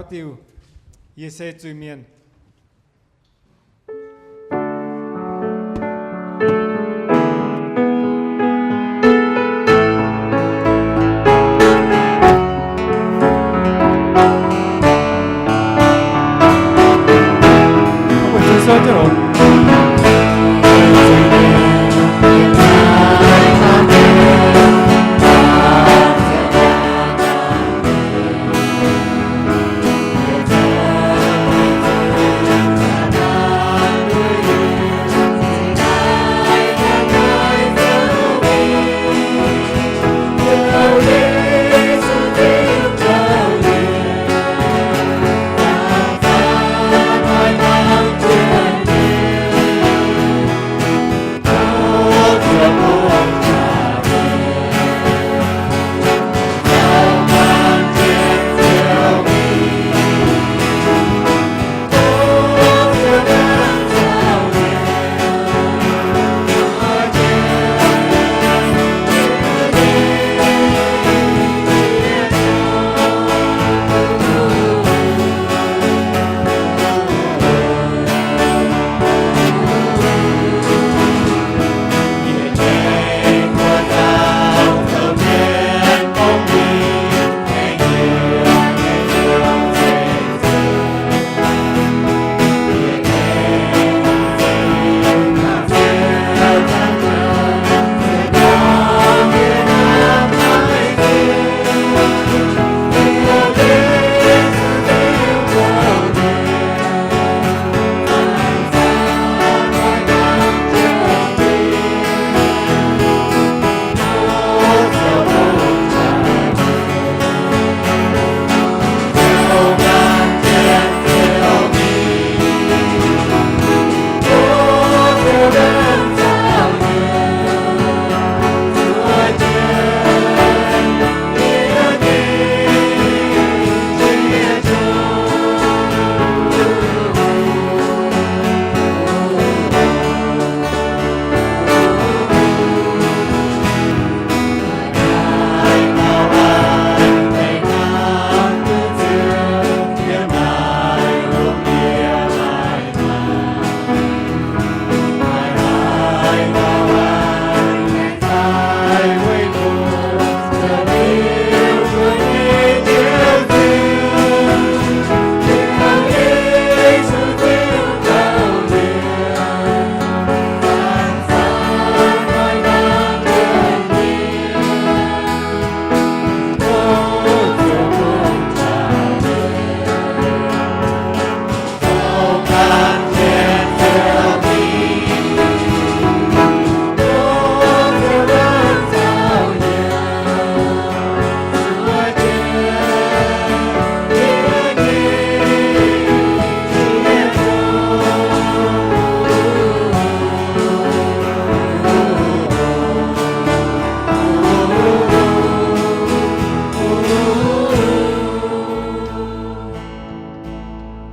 diuh, Yie Se Zuiz-Mienh.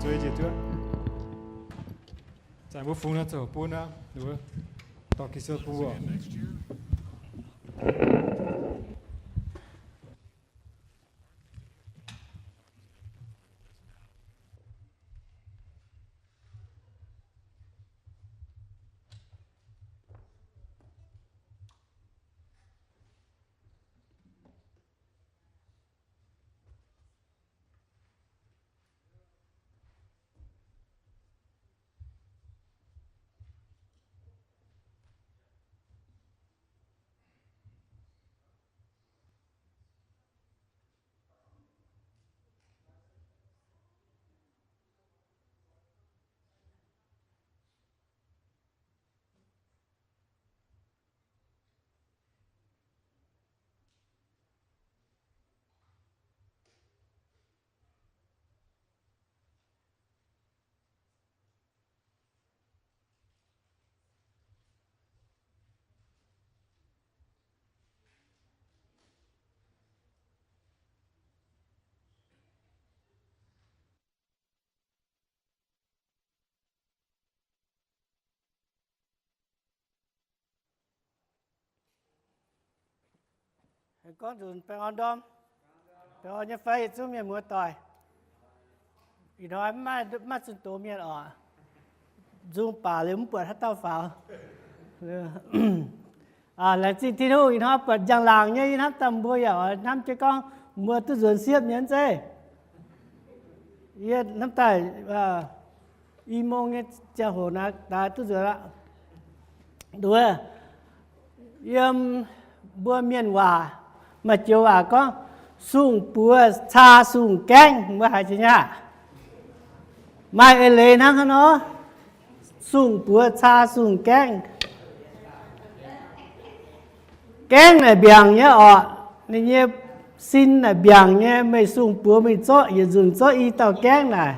Zueiz njiec duqv. Zanc mbuo fungx nor zoux bun aqv, ninh mbuo dorh Ging-Sou bun mbuo. Gorngv nzunc baengh orn ndorm, baengh orn nyei fai yietc zungv mienh muoz-doic. Ih hnoi maiv maaih zunh doz mienh oc. Nzung baac liuz mv buatc haaix dauh faaux. Laengz zingh Tin-Hungh, ih hnoi buatc njang-laangc nyei, yie hnamv daaih mbuo yaac oix hnamv jienv gorngv mbuo duqv nzuonx siepv nyei zeiv. Yie hnamv daaih i mong nyei ziangh hoc naaiv daaih duqv nzuonx aqv. Nduov, yiem mbuo mienh waac maaih joux waac gorngv, sung-buoz caa sung-gaengv, mbuo haiz jiex nyei aqv? Maaih eix leiz hnangv haaix nor? Sung-buoz caa sung-gaengv. Gaengv naaic mbiaangc nyei orqc, ninh nyei sin naaic mbiaangc nyei. Meih sung-buoz mingh zorqv yietc nzunc zorqv i dauh gaengv naaic,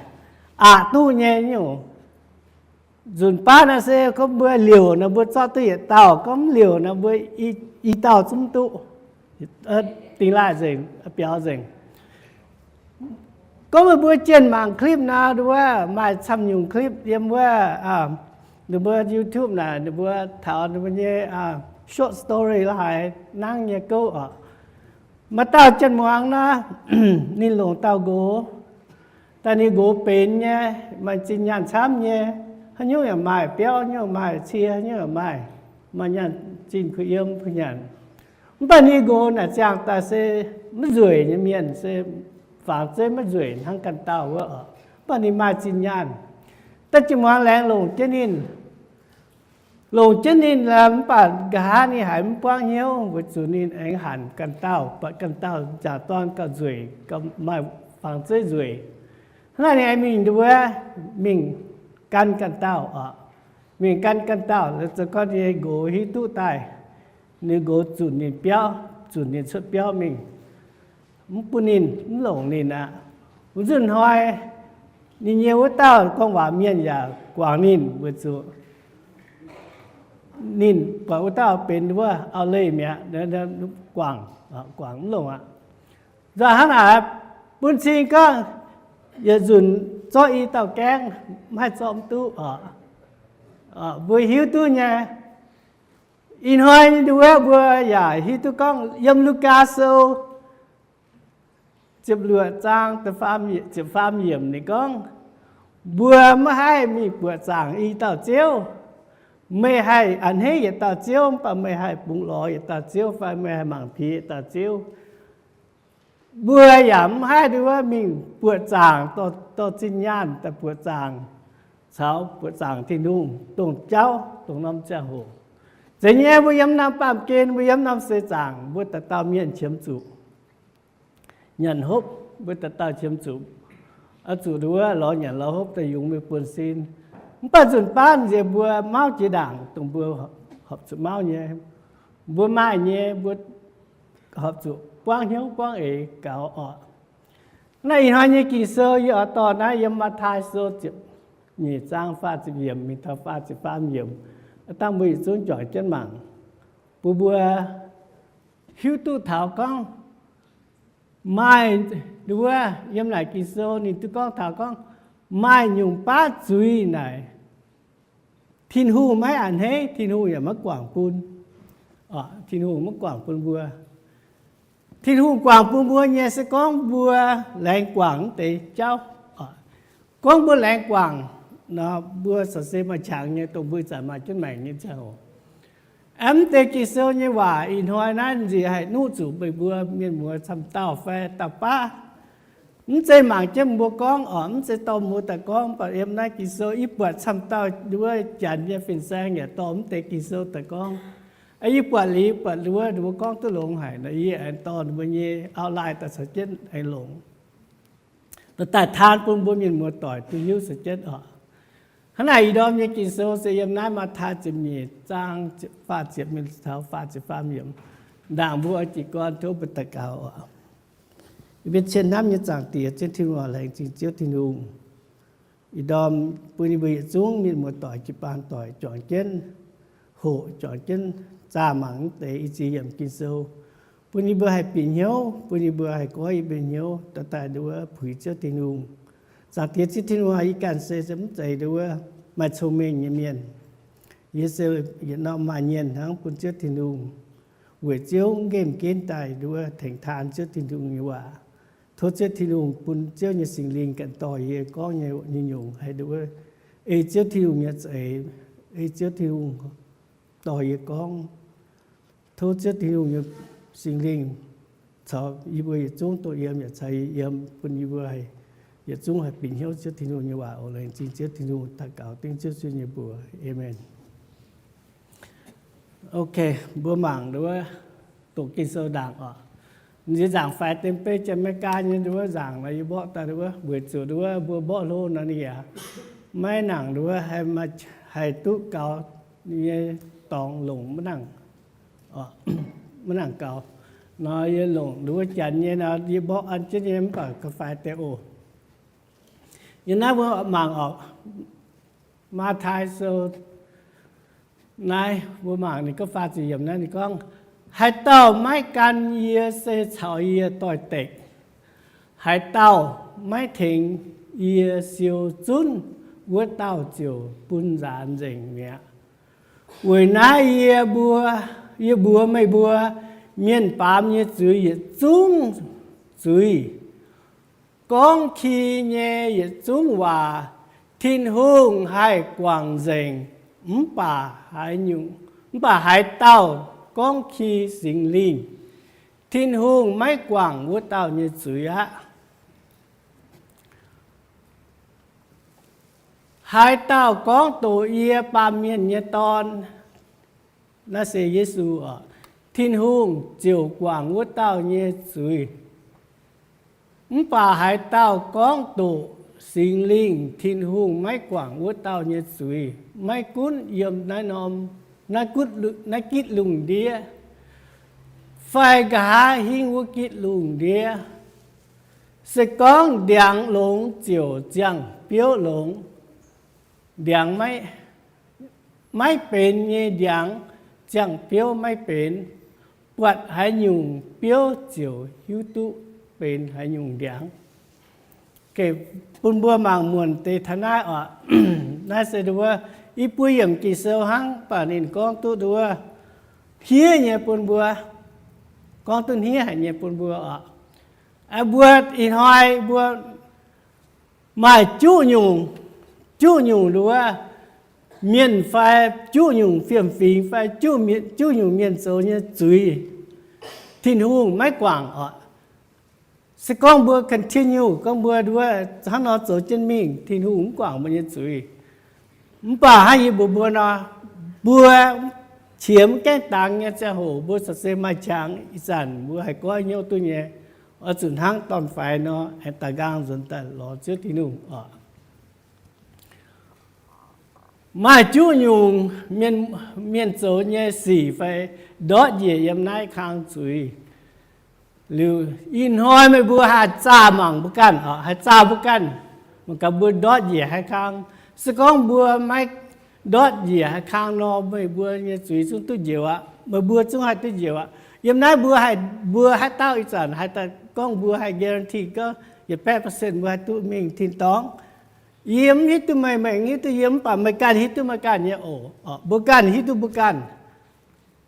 aqc duqv nyei nyungc. Nzunc baav naaiv se gorngv mbuo liouc nor mbuo zorqv duqv yietc dauh, gorngv mv liouc nor mbuo i dauh zungv duqv. Dingh laaih nzengc, biaux nzengc. Gorngv meih mbuo jienh mangc clip nor, nduov maaih camv nyungc clip yiem wuov, ninh mbuo YouTube naaic, ninh mbuo taux ninh mbuo nyei short story la'haiz nangv nyei gouv oc. Maaih dauh jienh muangx nor, ninh longc dauh nqox, daaih ninh nqox benx nyei, maaih zinh nyaanh camv nyei, haaix nyungc yaac maaih, biauv nyungc maaih, cie nyungc yaac maaih, maaih nyaanh zinh kuh yiem kuh nyanc. Mv baac ninh nqox naaic ziangh daaih se maiv nzueic nyei mienh, se fangx zeiv maiv nzueic hnangv ganh dauh wuov oc. Mv baac ninh maaih zinh nyaanh. Daaih jienh muangx laengz longc jienv ninh, longc jienv ninh, mv baac nqa'haav ninh haiz mv buangv hnyouv weic zuqc ninh aengx hanc ganh dauh, buatc ganh dauh jangc dorn gauh nzueic, gauh maaih fangx zeiv nzueic. Hnangv naaic ninh aengx mingh nduov, mingh gan ganh dauh oc. Mingh gan ganh dauh, zoux gorn ninh nyei nqox hiuv duqv daaih, ninh nqox zunc ninh biauv, zunc ninh cuotv biauv mingh, mv bun ninh, mv longc ninh aqv. Wuov nzunc hnoi ninh nyei wuov dauh gorngv waac mienh yaac guangc ninh weic zuqc ninh buatc wuov dauh benx wuov auv-leih mi'aqv, guangc, guangc mv longc aqv. Nzauh hnangv naaic, bun cing gorngv yietc nzunc zorqv i dauh gaengh, maiv haih zorqv mv duqv oc. Mbuo hiuv duqv nyei. Ih hnoi nduov mbuo yaac hiuv duqv gorngv yiem Lugaa Sou ziepc luoqc zaang ziepc faam yiemc ninh gorngv, mbuo maiv haih mingh buoqc zaangc i dauh ziouv. Meih haih a'hneiv yietc dauh ziouv, mv baac meih haih bungx lorz yietc dauh ziouv fai meih haih mangc piex yietc dauh ziouv. Mbuo yaac mv haih nduov mingh buoqc zaangc, dorh zinh nyaanh daaih buoqc zaangc caux buoqc zaangc Tin-Hungh dongh jauv dongh norm ziangh hoc. Zeiz nyei, mbuo yiem norm baamh gen, mbuo yiem norm seix zaangc, mbuo dauh dauh mienh qiemx zuqc nyanc hopv, mbuo dauh dauh qiemx zuqc, oix zuqc nduov lorz nyanc lorz hopv daaih yungz mbuo buonv-sin. Mv baac nzunc baav nziex mbuo mauv jiex ndaangc dongh mbuo horpc zuqc mauv nyei. Mbuo maaih nyei, mbuo horpc zuqc buangv hnyouv buangv eix gaux oc. Naaiv ih hnoi nyei Ging-Sou yie oix dorh naaiv yiem Matv^taai Sou ziepc nyeic zaang faah ziepc yiemc mingh taux faah ziepc faam yiemc. Dangh mbuo yietc zungv juangc jienv mangc, bun mbuo hiuv duqv taux gorngv maaih nduov yiem naaic Ging-Sou ninh duqv gorngv taux gorngv maaih nyungc baav zuiz naaic Tin-Hungh maiv a'hneiv, Tin-Hungh yaac maiv guangc bun. Tin-Hungh maiv guangc bun mbuo. Tin-Hungh guangc bun mbuo nyei se gorngv mbuo laengz guangc wuov deix jauv. Gorngv mbuo laengz guangc nor, mbuo corc se maaih qangx nyei, dongh mbuo ih zanc maaih jienv maengc nyei ziangh hoc. Aeqv, mv deix Ging-Sou nyei waac ih hnoi naaiv nziex haih nuqv zuqc meih mbuo mienh muoz camv dauh fai dauh baav. Mv zeiz mangc jienv mbuo gorngv oc, mv zeiz dorh mbuo daaih gorngv, mv baac yiem naaiv Ging-Sou yie buatc camv dauh nduov janx nyei fin-saeng yaac dorh mv deix Ging-Sou daaih gorngv. Yie buatc liuz buatc nduov, mbuo gorngv duqv longx haic nor, yie aengx dorh mbuo nyei outline daaih caux jienv aengx longx, daaih taan bun mbuo mienh muoz doic duqv hiuv caux jienv oc. Hnangv naaic ih ndorm nyei Ging-Sou se yiem naaiv Matv^taai ziepc nyeic zaang faah ziepc mingh taux faah ziepc faam yiemc. Ndaangc mbuo oix jiez gorn tov mbuo daux gaux oc. Yie mbuo cien hnamv nyei Zaangc Diex, Ziouv Tin-Hungh, laengz zingh Ziouv Tin-Hungh. Ih ndorm bun yie mbuo yietc zungv mienh muoz doic jiu-baang doic juangc jienv hoqc, juangc jienv zaah mangc mv deix i ziex yiemc Ging-Sou, bun yie mbuo haih bieqc hnyouv, bun yie mbuo haih goiv yie mbuo hnyouv, dorh daaih nduov puix Ziouv Tin-Hungh. Zaangc Diex Ziouv Tin-Hungh, yie ganh se mv zeiz nduov maaih cong-mengh nyei mienh. Yie se yietc norm maaih nyienh hnangv bun Ziouv Tin-Hungh, weic Ziouv nqemh ginv daaih nduov tengx taan Ziouv Tin-Hungh nyei waac. Tov Ziouv Tin-Hungh bun Ziouv nyei Singx Lingh ganh dorh yie gorngv nyei, nyei nyungc haih nduov, ei Ziouv Tin-Hungh nyei za'eix, ei Ziouv Tin-Hungh dorh yie gorngv. Tov Ziouv Tin-Hungh nyei Singx Lingh caux yie mbuo yietc zungv doqc yiem, yaac caux yie yiem, bun yie mbuo haih yietc zungv haih bieqc hnyouv Ziouv Tin-Hungh nyei waac oc. Laengz zingh Ziouv Tin-Hungh. Daux gaux dengv Ziouv Yesu nyei mbuox, aamen. Ok, mbuo mangc nduov, doqc Ging-Sou ndaangc oc. Nziex nzaangc faix dem beiv Janx-Meigaa nyei nduov nzaangc nor, yie mborqv daaih nduov, weic zuqc nduov mbuo mborqv hlo nor ninh yaac maiv nangc nduov, haih duqv gaux nyei dorngx longc maiv nangc, maiv nangc gaux. Nor yie longc nduov janx nyei nor, yie mborqv an jienv nyei mv baac ga'faix deix oc. Yie naaiv mbuo mangc oc, Matv^taai Sou naaiv mbuo mangc ninh gorngv faah ziepc yiemc naaiv ninh gorngv, haaix dauh maiv gan yie se caux yie doix-dekc. Haaix dauh maiv tengx yie siou zunv, wuov dauh ziouc bun nzaanx nzengc mi'aqv. Weic naaiv yie mbuo, yie mbuox meih mbuo, mienh baamz nyei zuiz yietc zungv zuiz, gorngv ki nyei yietc zungv waac, Tin-Hungh haih guangc nzengc. Mv baac haaix nyungc, mv baac haaix dauh gorngv ki Singx Lingh, Tin-Hungh maiv guangc wuov dauh nyei zuiz aqv. Haaix dauh gorngv doqc yie, Baamh Mienh nyei Dorn, naaiv se Yesu oc, Tin-Hungh ziouc guangc wuov dauh nyei zuiz. Mv baac haaix dauh gorngv doqc Singx Lingh, Tin-Hungh maiv guangc wuov dauh nyei zuiz, maiv gunv yiem naaiv norm, naaiv gitv lungh ndiev, fai nqa'haav hingv wuov gitv lungh ndiev. Se gorngv ndiangx longx ziouc ziangh biouv longx, ndiangx maiv, maiv benx nyei ndiangx ziangh biouv maiv benx, buatc haaix nyungc biouv ziouc hiuv duqv benx haaix nyungc ndiangx. Bun mbuo mangc muonc deix taux naaiv oc. Naaiv se nduov, i buo yiemc Ging-Sou hnangv, mv baac ninh gorngv duqv nduov, hniev nyei bun mbuo, gorngv duqv hniev haic nyei bun mbuo oc. Mbuo ih hnoi mbuo maaih juqv nyungc, juqv nyungc nduov mienh fai juqv nyungc fiem-fingx fai juqv nyungc mienh zoux nyei zuiz, Tin-Hungh maiv guangc oc. Se gorngv mbuo continue, gorngv mbuo nduov hnangv nor zoux jienv mingh, Tin-Hungh mv guangc mbuo nyei zuiz. Mv baac hnangv yie mbuox mbuo nor, mbuo qiemx gaengh dangx nyei ziangh hoc mbuo corc se maaih qangx ih zanc mbuo haih goiv hnyouv duqv nyei, oix zuqc hnangv dorn-faix nor aengx daaih nqaang nzuonx daaih lorz Ziouv Tin-Hungh oc. Maaih juqv nyungc mienh zoux nyei sic fai ndortv njiec yiem naaiv kang zuiz. Liuz ih hnoi meih mbuo haih zaah mangc mbuo ganh oc, haih zaah mbuo ganh, mangc gaax mbuo ndortv njiec haaix kang. Se gorngv mbuo maiv ndortv njiec haaix kang nor, meih mbuo nyei zuiz zungv duqv njoux aqv, meih mbuo zungv haih duqv njoux aqv. Yiem naaiv mbuo haih, mbuo haaix dauh ih zanc haih daaih gorngv mbuo haih guarantee gorngv yietc baeqv percent mbuo haih duqv mingh tin-dorngh. Yie mv hiuv duqv meih, meih mv hiuv duqv yie, mv baac meih ganh hiuv duqv meih ganh nyei oc. Mbuo ganh hiuv duqv mbuo ganh,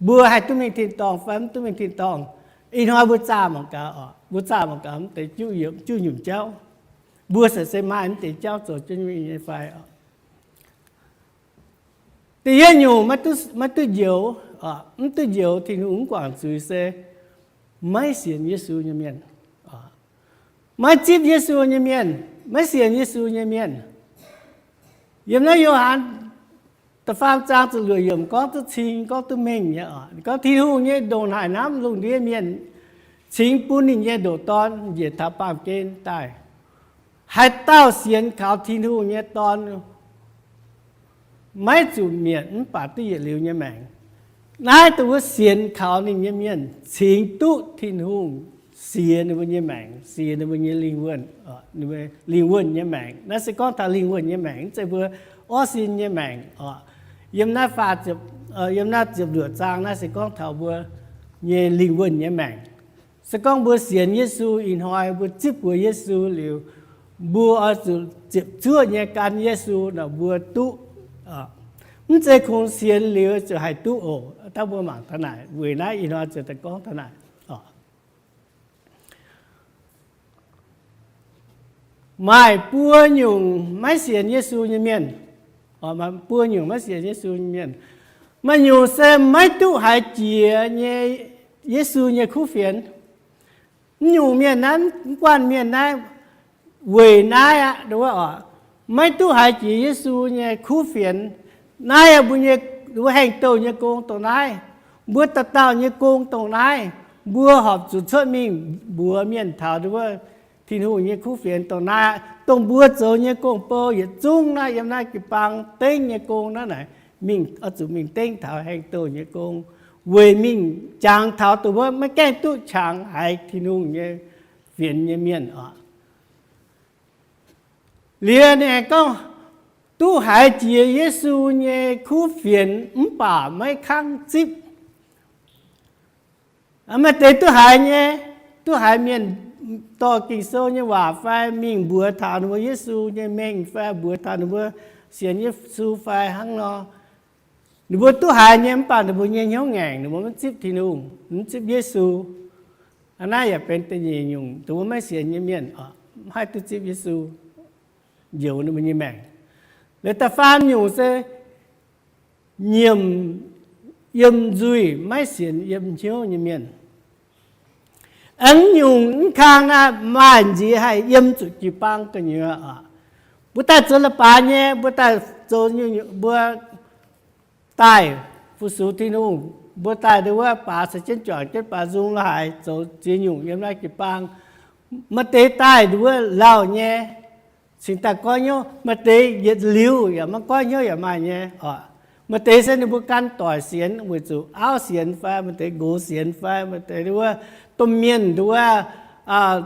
mbuo haih duqv mingh tin-dorngh fai mv duqv mingh tin-dorngh. Ih hnoi mbuo zaah mangc gaax oc, mbuo zaah mangc gaax mv deix juqv nyungc jauv, mbuo se maaih mv deix jauv zoux jienv mingh nyei fai oc. Da'yietv nyungc maiv duqv njoux, mv duqv njoux Tin-Hungh mv guangc zuiz se maiv sienx Yesu nyei mienh, maiv zipv Yesu nyei mienh, maiv sienx Yesu nyei mienh. Yiem naaiv Yo^han da'faam zaang ziepc luoqc yiemc gorngv duqv cing, gorngv duqv mengh nyei oc. Gorngv Tin-Hungh nyei ndongc naaic hnamv lungh ndiev mienh, cingx bun ninh nyei ndoqc Dorn njiec taux baamh gen daaih. Haaix dauh sienx kaux Tin-Hungh nyei Dorn, maiv zuqc mietc mv baac duqv yietc liuz nyei maengc. Naaiv dongh wuov sienx kaux ninh nyei mienh cingx duqv Tin-Hungh siex ninh mbuo nyei maengc, siex ninh mbuo nyei lingh wuonh, lingh wuonh nyei maengc. Naaiv se gorngv taux lingh wuonh nyei maengc, mv zeiz mbuo orv sin nyei maengc oc. Yiem naaiv, yiem naaiv ziepc luoqc zaang naaiv se gorngv taux mbuo nyei lingh wuonh nyei maengc. Se gorngv mbuo sienx Yesu ih hnoi, mbuo zipv buoz Yesu liuz, mbuo oix zuqc ziepc zuoqv nyei gan Yesu nor mbuo duqv. Mv zeiz kungx sienx liuz ziouc haih duqv oc. Dangh mbuo mangc taux naaic, weic naaiv ih hnoi ziouc daaih gorngv taux naaic. Maaih buo nyungc maiv sienx Yesu nyei mienh. Maaih buo nyungc maiv sienx Yesu nyei mienh. Maaih nyungc se maiv duqv haiz jiex nyei Yesu nyei kuv fienx. Mv nyungc mienh naaiv, mv guanh mienh naaiv, weic naaiv aqv, maiv duqv haiz jiex Yesu nyei kuv fienx. Naaiv mbuo nyei, mbuo haengh douh nyei gong dongh naaiv. Mbuo dauh dauh nyei gong dongh naaiv. Mbuo horpc zuqc cuotv mingh mbuox mienh taux nduov Tin-Hungh nyei kuv fienx dongh naaiv aqv. Dongh mbuo zoux nyei gong-bou yietc zungv naaiv yiem naaiv jiu-baang dengv nyei gong naaiv naaic, mingh oix zuqc mingh dengv taux haengh douh nyei gong, weic mingh jangx taux dongh wuov maiv gaengh duqv qangx haiz Tin-Hungh nyei fienx nyei mienh oc. Liuz ninh aengx gorngv, duqv haiz jiex Yesu nyei kuv fienx mv baac maiv kangv zipv. Maaih deix duqv haiz nyei, duqv haiz mienh dorh Ging-Sou nyei waac fai mingh mbuox taux ninh mbuo Yesu nyei mengh fai mbuox taux ninh mbuo sienx Yesu fai hnangv nor. Ninh mbuo duqv haiz nyei mv baac ninh mbuo nyei hnyouv ngaengc, ninh mbuo maiv zipv Tin-Hungh, mv zipv Yesu. Naaiv yaac benx da'nyeic nyungc dongh wuov maiv sienx nyei mienh, mv haih duqv zipv Yesu, njoux ninh mbuo nyei maengc. Liuz da'faam nyungc se nyiemc yiem nzuih maiv sienx yiem hnyouv nyei mienh. Aengx nyungc mv kang naaiv maaih nziex haih yiem zuqc jiu-baang gu'nyuoz oc. Mbuo daaih zoux leiz-baaix nyei, mbuo daaih zoux, mbuo daaih fu-sux Tin-Hungh, mbuo daaih nduov wuov baaix caux jienv juangc jienv baaix nzung la'haaix zoux ziex nyungc yiem naaiv jiu-baang. Maaih deix daaih nduov wuov lauh nyei, cingx daaih goiv hnyouv. Maaih deix yietc liuz yaac maiv goiv hnyouv yaac maaih nyei oc. Maaih deix se ninh mbuo gan doic sienx weic zuqc auv sienx fai maaih deix nqox sienx fai maaih deix nduov wuov domh mienh nduov wuov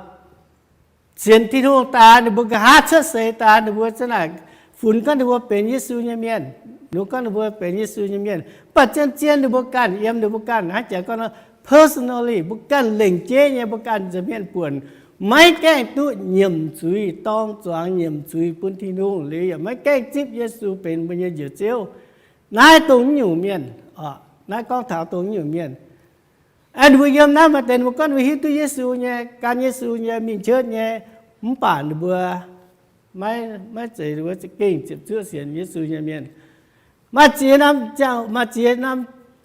sienx Tin-Hungh daaih, ninh mbuo nqa'haav cuotv seix daaih, ninh mbuo za'naaic funx gorngv ninh mbuo benx Yesu nyei mienh, nor gorngv ninh mbuo benx Yesu nyei mienh. Mv baac zien-zien ninh mbuo ganh yiem ninh mbuo ganh hnangv jaax gorngv nor, personally, mbuo ganh lengc jeiv nyei, mbuo ganh nza'hmien buonc, maiv gaengh duqv nyiemc zuiz, dorng zuangx nyiemc zuiz bun Tin-Hungh liuz yaac maiv gaengh zipv Yesu benx mbuo nyei Njoux Ziouv. Naaiv dongh mv nyungc mienh, naaiv gorngv taux dongh mv nyungc mienh. Ninh mbuo yiem naaiv maaih deix ninh mbuo gorngv ninh mbuo hiuv duqv Yesu nyei, gan Yesu nyei, mingh church nyei, mv baac ninh mbuo maiv, maiv zeiz ninh mbuo za'gengh ziepc zuoqv sienx Yesu nyei mienh. Maaih ziex norm, maaih ziex norm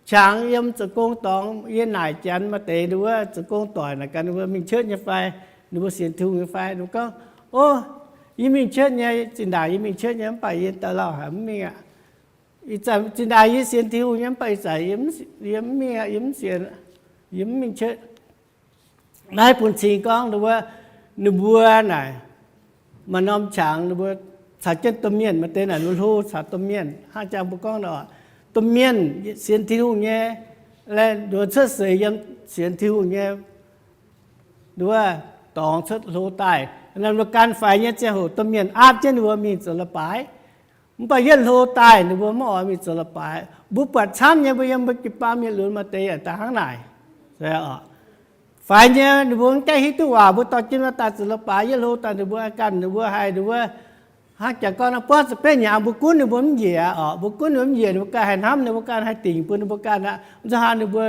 qangx yiem zoux gong dorngx, yie naaic Janx maaih deix ninh mbuo zoux gong doic naaic gaax ninh mbuo mingh church nyei fai, ninh mbuo sienx Tin-Hungh nyei fai. Ninh mbuo gorngv, O, yie mingh church nyei, zinh ndaangc yie mingh church nyei, mv baac yie daaih lauh haic mv mingh aqv. Ih zanc zinh ndaangc yie sienx Tin-Hungh nyei, mv baac ih zanc yie mv mingh aqv, yie mv sienx, yie mv mingh church. Naaiv bun cing gorngv ninh mbuo, ninh mbuo naaic maaih norm qangx ninh mbuo caux jienv domh mienh, maaih deix naaic ninh mbuo hlo caux domh mienh. Hnangv jang mbuo gorngv nor, domh mienh sienx Tin-Hungh nyei, laeh ninh mbuo cuotv seix yiem sienx Tin-Hungh nyei, ninh mbuo dorngx cuotv hlo daaih. Ninh mbuo gan faix nyei ziangh hoc domh mienh aapv jienv ninh mbuo mingh zoux leiz-baaix. Mv baac yietv hlo daaih ninh mbuo mv oix mingh zoux leiz-baaix. Mbuo buatc camv nyei, mbuo yiem mbuo jiu-baang mienh lunx maaih deix yaac daaih hnangv naaic. Faix nyei ninh mbuo mv gaengh hiuv duqv waac, mbuo dorh jienv wuov daaih zoux leiz-baaix, yietv hlo daaih ninh mbuo ganh ninh mbuo haih ninh mbuo hnangv jaax gorngv nor, buangv ziepc betv hnyangx mbuo gunv ninh mbuo mv njiec oc. Mbuo gunv ninh mbuo mv njiec, ninh mbuo ganh haih hnamv, ninh mbuo ganh haih dingc bun ninh mbuo ganh aqv. Mv zuqc haaix ninh mbuo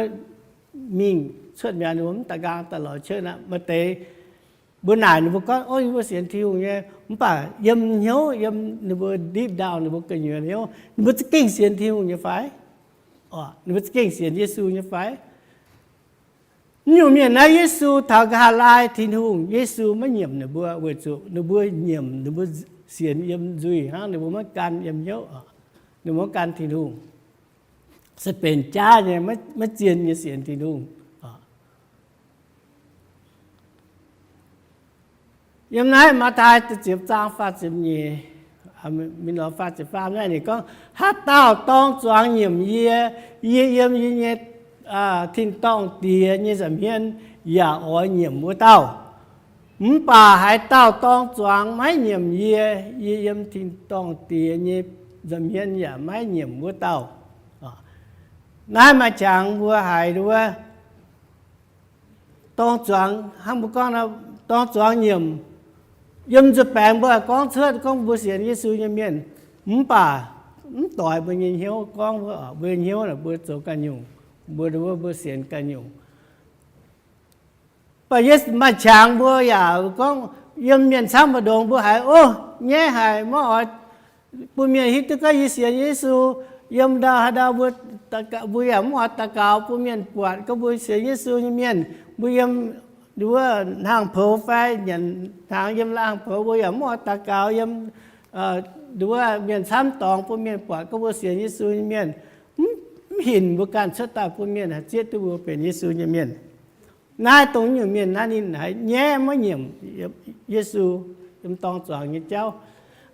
mingh cuotv mi'aqv, ninh mbuo mv daaih nqaang daaih lorz cuotv aqv. Maaih deix mbuo naaic ninh mbuo gorngv, O, yie mbuo sienx Tin-Hungh nyei, mv baac yiem hnyouv, yiem ninh mbuo deep down ninh mbuo gu'nyuoz hnyouv, ninh mbuo za'gengh sienx Tin-Hungh nyei fai? Ninh mbuo za'gengh sienx Yesu nyei fai? Mv nyungc mienh naaiv Yesu taux nqa'haav laai Tin-Hungh, Yesu maiv nyiemc ninh mbuo weic zuqc ninh mbuo nyiemc, ninh mbuo sienx yiem nzuih hnangv, ninh mbuo maiv gan yiem hnyouv, ninh mbuo maiv gan Tin-Hungh. Se benx jaav nyei, maiv zien nyei sienx Tin-Hungh. Yiem naaiv Matv^taai ziepc zaang faah ziepc nyeic, mingh lorz faah ziepc faam naaiv ninh gorngv, Haaix dauh dorng zuangx nyiemc yie, yie yiem yie nyei tin-dorngh Diex nyei nza'hmien yaac oix nyiemc wuov dauh. Mv baac haaix dauh dorng zuangx maiv nyiemc yie, yie yiem tin-dorngh Diex nyei nza'hmien yaac maiv nyiemc wuov dauh. Naaiv maaih qangx mbuo haiz nduov, dorng zuangx, hnangv mbuo gorngv nor, dorng zuangx nyiemc. Yiem nzuih baengx mbuo gorngv cuotv gorngv mbuo sienx Yesu nyei mienh, mv baac mv doix mbuo nyei hnyouv, gorngv mbuo, mbuo nyei hnyouv naaic mbuo zoux ganh nyungc, mbuo, mbuo sienx ganh nyungc. Mv baac Yesu maaih qangx mbuo yaac gorngv, yiem mienh camv mbu'ndongx mbuo haiz, ov, nyaiv haic, maiv oix bun mienh hiuv duqv gorngv yie sienx Yesu. Yiem ndau haaix ndau mbuo, mbuo yaac mv oix daux gaux bun mienh buatc gorngv mbuo sienx Yesu nyei mienh. Mbuo yiem nduov hnaangx-poux fai nyanc hnaangx yiem laangz-poux, mbuo yaac mv oix daux gaux yiem nduov mienh camv dorngx bun mienh buatc gorngv mbuo sienx Yesu nyei mienh. Mv hinc mbuo ganh cuotv daaih bun mienh haih zieqv duqv mbuo benx Yesu nyei mienh. Naaiv dongh nyungc mienh naaiv ninh haiz nyaiv maiv nyiemc Yesu, yiem dorng zuangx nyei jauv.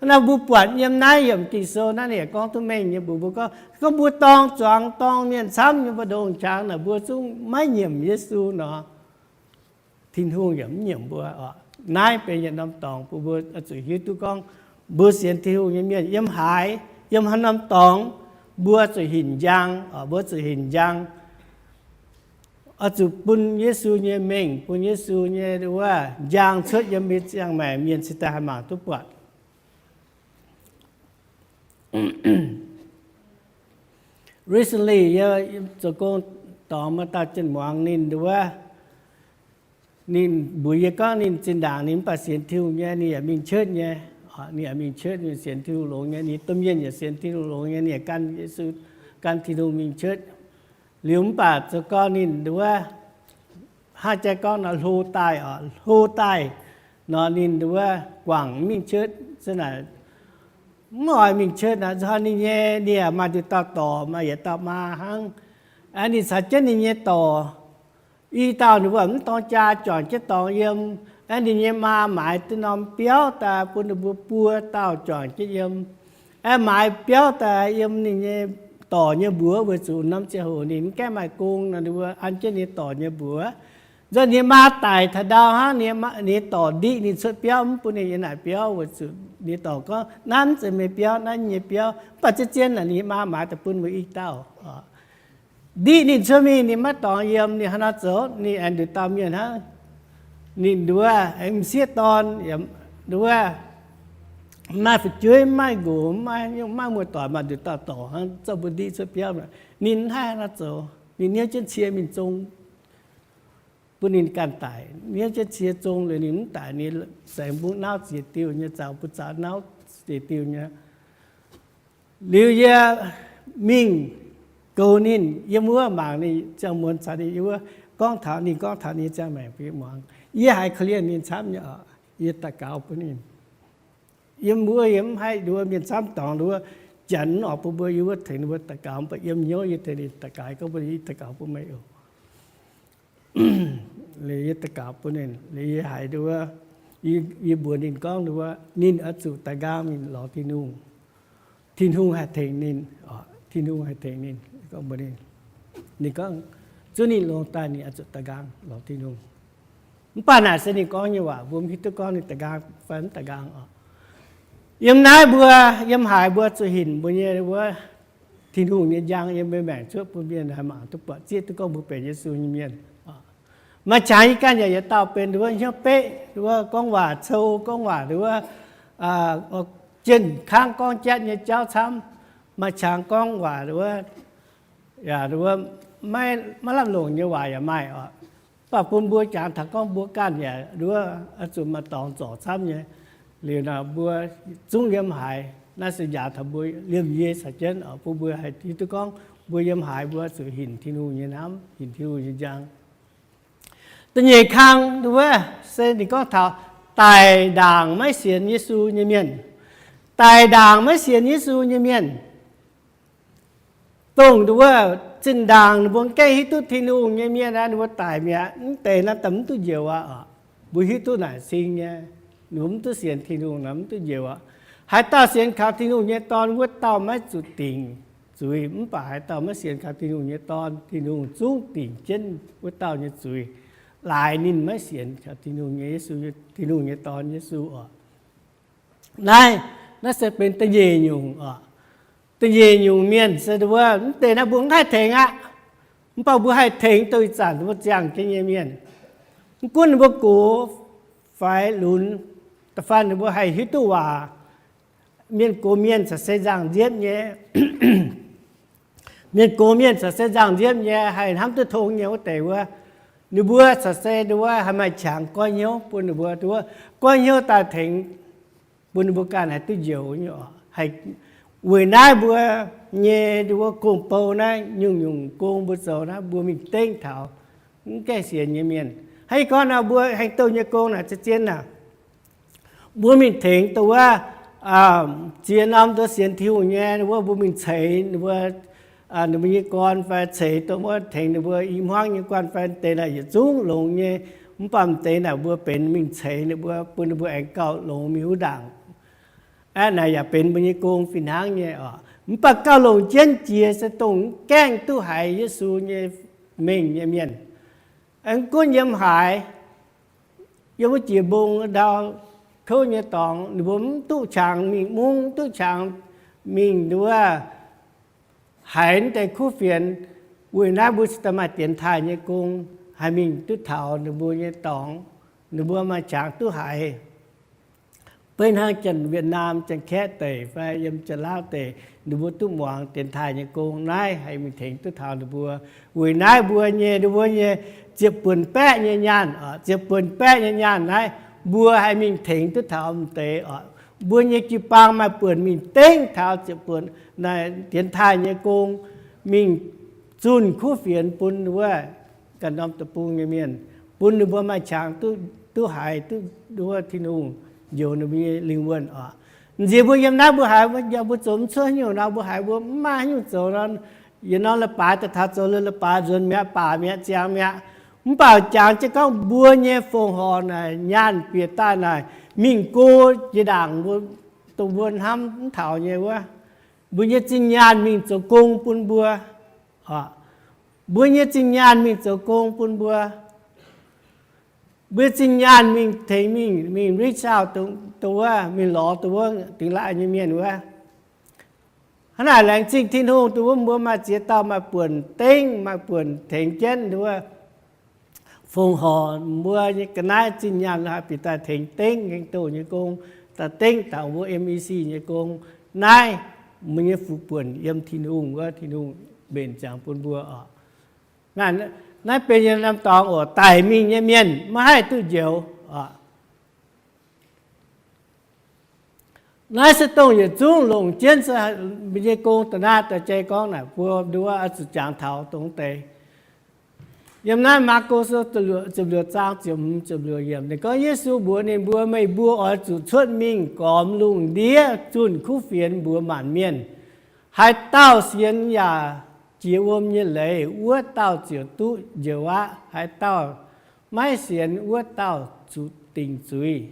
Naaiv mbuo buatc yiem naaiv yiemc Ging-Sou naaiv ninh yaac gorngv duqv mengh nyei mbuox mbuo gorngv, gorngv mbuo dorng zuangx dorng mienh camv nyei mbu'ndongx qangx naaic mbuo zungv maiv nyiemc Yesu nor, Tin-Hungh yaac mv nyiemc mbuo oc. Naaiv benx yietc norm dorngx bun mbuo oix zuqc hiuv duqv gorngv mbuo sienx Tin-Hungh nyei mienh yiem haaix, yiem haaix norm dorngx, mbuo zuqc hinc njang, mbuo zuqc hinc njang, oix zuqc bun Yesu nyei mengh, bun Yesu nyei wuov njang cuotv yiem mbuo ziangh maengc mienh cingx daaih haih mangc duqv buatc. Recently, yie zoux gong dorngx maaih dauh jienv muangx ninh wuov, ninh mbuox yie gorngv ninh zinh ndaangc ninh mv baac sienx Tin-Hungh nyei, ninh yaac mingh church nyei. Ninh yaac mingh church, ninh sienx Tin-Hungh longx nyei, ninh domh mienh yaac sienx Tin-Hungh longx nyei, ninh yaac gan Yesu, gan Tin-Hungh mingh church. Liuz mv baac zoux gong ninh wuov, hnangv jaa gorngv nor hlo daaih oc, hlo daaih nor ninh wuov guangc mingh church, se naaic mv oix mingh church naaic, ninh nyei, ninh yaac maaih nduqc dauh dorc, maaih yietc dauh maa hnangv. Ninh caux jienv ninh nyei dorc, i dauh ninh mbuo mv dorng jaa juangc jienv dorngx yiem. Aeqv, ninh nyei maa maaiz duqv norm biauv daaih bun ninh mbuo buo dauh juangc jienv yiem. Aeqv, maaiz biauv daaih yiem ninh nyei dorc nyei mbuox weic zuqc norm ziangh hoc ninh mv gaengh maaih gong nor, ninh mbuo an jienv ninh dorc nyei mbuox. Nzunc ninh maa daic taux ndau hnangv, ninh dorc ndiqv ninh cuotv biauv mv bun ninh yiem naaic biauv weic zuqc ninh dorc gorngv, naaiv mv zeiz meih biauv, naaiv yie nyei biauv. Mv baac zien-zien naaic ninh maa maaiz daaih bun meih i dauh. Ndiqv ninh cuotv mingh, ninh maiv dorngx yiem, ninh hnangv naaiv zoux, ninh aengx nduqc dauh mienh hnangv. Ninh nduov aengx m'sieqv dorn, nduov maaih fu'jueiv, maaih nqox, maaih muoz-doic, maaih nduqc dauh dorc hnangv, zorqv mbuo ndiqv cuotv biauv. Ninh mv haih hnangv naaiv zoux, ninh hnyouv jienv cie mingh zong bun ninh ganh daic. Hnyouv jienv cie zong liuz ninh mv daic, ninh saeng mbuo nauv ziex diuh nyei, zaux mbuo zaux nauv ziex diuh nyei. Liuz yie mingh goux ninh, yiem wuov mangc ninh ziangh muonz caux ninh yiem wuov gorngv taux, ninh gorngv taux ninh ziangh maengc bun yie muangx. Yie haiz korv-lienh ninh camv nyei oc. Yie daux gaux bun ninh. Yiem wuov yie mv haih nduov mienh camv dorngx nduov, janx mv oix bun mbuo yiem wuov tengx ninh mbuo daux gaux, mv baac yiem hnyouv yie tengx ninh daux gaux, gorngv mbuo yie daux gaux bun meih oc. Liuz yie daux gaux bun ninh, liuz yie haiz nduov, yie mbuox ninh gorngv nduov, ninh oix zuqc daaih nqaang mingh lorz Tin-Hungh. Tin-Hungh haih tengx ninh, Tin-Hungh haih tengx ninh. Ninh gorngv, zuov ninh longx daaih ninh oix zuqc daaih nqaang lorz Tin-Hungh. Mv baac naaic se ninh gorngv nyei waac, mbuo mv hiuv duqv gorngv ninh daaih nqaang fai mv daaih nqaang oc. Yiem naaiv mbuo, yiem haaix mbuo zuqc hinc mbuo nyei wuov Tin-Hungh nyei njang yiem mbuo maengc cuotv bun mienh haih mangc duqv buatc zieqv duqv gorngv mbuo benx Yesu nyei mienh. Maaih qangx yie ganh yaac yietc dauh benx nduov hnyouv beqv, nduov gorngv waac cou, gorngv waac nduov jienh kangv gorngv jatv nyei jauv camv. Maaih qangx gorngv waac nduov, yaac nduov maiv lamh longc nyei waac yaac maaih oc. Mv baac bun mbuo jangx taux gorngv mbuo ganh yaac nduov oix zuqc maaih dorngx zorc camv nyei. Liuz naaic mbuo zungv yiem haaix, naaiv se njaaux taux mbuo liemh yie caux jienv oc, bun mbuo haih hiuv duqv gorngv mbuo yiem haaix mbuo zuqc hinc Tin-Hungh nyei hnamv, hinc Tin-Hungh nyei njang. Da'nyeic kang nduov se ninh gorngv taux daic ndaangc maiv sienx Yesu nyei mienh. Daic ndaangc maiv sienx Yesu nyei mienh, dongh nduov zinh ndaangc ninh mbuo maiv gaengh hiuv duqv Tin-Hungh nyei mienh aqv, ninh mbuo daic mi'aqv. Mv deix naaiv daaih mv duqv njoux aqv oc. Mbuo hiuv duqv naaic cing nyei, ninh mbuo mv duqv sienx Tin-Hungh nor mv duqv njoux aqv. Haaix dauh sienx kaux Tin-Hungh nyei Dorn wuov dauh maiv zuqc dingc zuiz, mv baac haaix dauh maiv sienx kaux Tin-Hungh nyei Dorn, Tin-Hungh zungv dingc jienv wuov dauh nyei zuiz, laaix ninh maiv sienx kaux Tin-Hungh nyei Yesu, Tin-Hungh nyei Dorn Yesu oc. Naaiv, naaiv se benx da'nyeic nyungc oc. Da'nyeic nyungc mienh se nduov, mv deix naaiv mbuo mv haih tengx aqv. Mv baac mbuo haih tengx dongh ih zanc mbuo ziangh jienv nyei mienh. Mv gunv ninh mbuo gox fai lunx, da'faanh ninh mbuo haih hiuv duqv waac. Mienh gox mienh caux se nzangc nziepv nyei. Mienh gox mienh caux se nzangc nziepv nyei, haih hnamv duqv tong nyei wuov deix wuov, Ninh mbuo corc se nduov haih maaih qangx goiv hnyouv bun ninh mbuo, nduov goiv hnyouv daaih tengx bun ninh mbuo ganh haih duqv njoux nyei oc. Weic naaiv mbuo nyei nduov gong-bou naaiv, nyungc-nyungc gong mbuo zoux naaiv, mbuo mingh dengv taux mv gaengh sienx nyei mienh. Hnangv gorngv nor, mbuo haengh douh nyei gong naaic zien-zien naaic, mbuo mingh tengx dongh wuov ziex norm nduov sienx Tin-Hungh nyei wuov, mbuo mingh ceix ninh mbuo, ninh mbuo nyei gorn fai ceix dongh wuov tengx ninh mbuo i hmuangv nyei guanh fai deix naaic yietc zungv longx nyei. Mv baac m'deix naaic mbuo benx mingh ceix ninh mbuo, bun ninh mbuo aengx gauh longx mingh wuov ndaangc. Aeqv, naaic yaac benx mbuo nyei gong fih hnangv nyei oc. Mv baac gauh longc jienv jiex se dongh mv gaengh duqv haiz Yesu nyei mengh nyei mienh. Aengx gunv yiem haaix, yiem wuov jiex mbong ndau kouv nyei dorngx, ninh mbuo mv duqv qangx mingh mungv, mv duqv qangx mingh nduov haiz naaiv deix kuv fienx. Weic naaiv mbuo cingx daaih maaih dienx taaih nyei gong, haih mingh duqv taux ninh mbuo nyei dorngx, ninh mbuo maaih qangx duqv haiz. Beiv hnangv Janx-Wietc^naam, Janx-Kaeqv deic fai yiem Janx-Laauv deic, ninh mbuo duqv muangx dienx taaih nyei gong naaiv haih mingh tengx duqv taux ninh mbuo. Weic naaiv mbuo nyei, ninh mbuo nyei ziepc buonc baeqv nyei nyaanh, ziepc buonc baeqv nyei nyaanh naaiv, mbuo haih mingh tengx duqv taux m'deix oc. Mbuo nyei jiu-baang maaih buonc mingh dengv taux ziepc buonc naaic dienx taaih nyei gong, mingh zunh kuv fienx bun wuov ganh norm deic-bung nyei mienh, bun ninh mbuo maaih qangx duqv haiz duqv wuov Tin-Hungh njoux ninh mbuo nyei lingh wuonh oc. M'nziex mbuo yiem naaiv mbuo haiz mbuo zoux mv cuotv haaix nyungc nor, mbuo haiz mbuo mv maaih haaix nyungc zoux nor, yietc norm leiz-baaix daaih taux zoux leiz-baaix nzuonx mi'aqv, baac mi'aqv, ziangx mi'aqv. Mv baac jangx jienv gorngv mbuo nyei fongc horc naaic, nyaanh bieqc daaih naaic, mingh go jiex ndaangc mbuo, dongh mbuo hnamv mv taux nyei wuov, mbuo nyei zinh nyaanh mingh zoux gong bun mbuo. Mbuo nyei zinh nyaanh mingh zoux gong bun mbuo. Mbuo zinh nyaanh mingh tengx mingh, mingh reach out dongh wuov, mingh lorz dongh wuov dingx laaih nyei mienh wuov. Hnangv naaic laengz zingh Tin-Hungh dongh wuov mbuo maaih ziex dauh maaih buonc dengv, maaih buonc tengx jienv dongh wuov fongc horc mbuo nyei ga'naaiv zinh nyaanh haih bieqc daaih tengx dengv heng douh nyei gong, daaih dengv dangc mbuo M E C nyei gong. Naaiv mbuo nyei fuqv buonc yiem Tin-Hungh wuov, Tin-Hungh mbenc ziangx bun mbuo oc. Naaiv benx yiem norm dorngx oc, daic mingh nyei mienh maiv haih duqv njoux oc. Naaiv se dongh yietc zungv longc jienv se mbuo nyei gong da'naaiv da'jai gorngv naaic, mbuo nduov oix zuqc jangx taux dongh deix. Yiem naaiv Maako Sou ziepc luoqc zaang ziepc hmz ziepc luoqc yiemc ninh gorngv, Yesu mbuox ninh mbuo, Meih mbuo oix zuqc cuotv mingh gormx lungh ndiev zunh kuv fienx mbuox maanc mienh. Haaix dauh sienx yaac jiex wuom nyei leiz, wuov dauh ziouc duqv njoux aqv. Haaix dauh maiv sienx, wuov dauh zuqc dingc zuiz.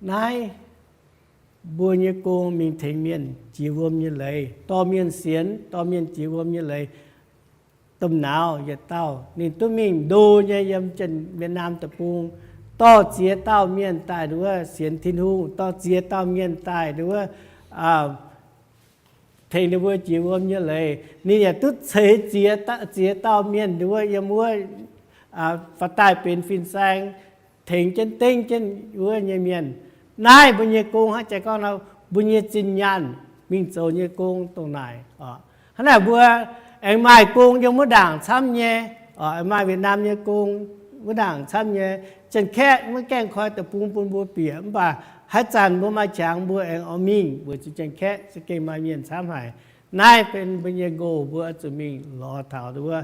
Naaiv mbuo nyei gong mingh tengx mienh jiex wuom nyei leiz, dorh mienh sienx, dorh mienh jiex wuom nyei leiz. Domh nauz yietc dauh ninh duqv mingh ndo nyei yiem Janx-Wietc^naam deic-bung, dorh ziex dauh mienh daaih nduov sienx Tin-Hungh, dorh ziex dauh mienh daaih nduov tengx ninh mbuo jiex wuom nyei leiz. Ninh yaac duqv ceix ziex dauh mienh nduov yiem wuov faaux daaih benx fin-saeng, tengx jienv dengv jienv wuov nyei mienh. Naaiv mbuo nyei gong hnangv jaax gorngv nor, mbuo nyei zinh nyaanh mingh zoux nyei gong dongh naaic. Hnangv naaic mbuo aengx maaih gong yiem wuov ndaangc camv nyei, aengx maaih Wietc^naam nyei gong wuov ndaangc camv nyei. Janx-Kaeqv maiv gaengh koi deic-bung bun mbuo bieqc, mv baac haaix zanc mbuo maaih qangx mbuo aengx oix mingh weic zuqc Janx-Kaeqv za'gengh maaih mienh camv haic. Naaiv benx mbuo nyei goal, mbuo oix zuqc mingh lorz taux wuov.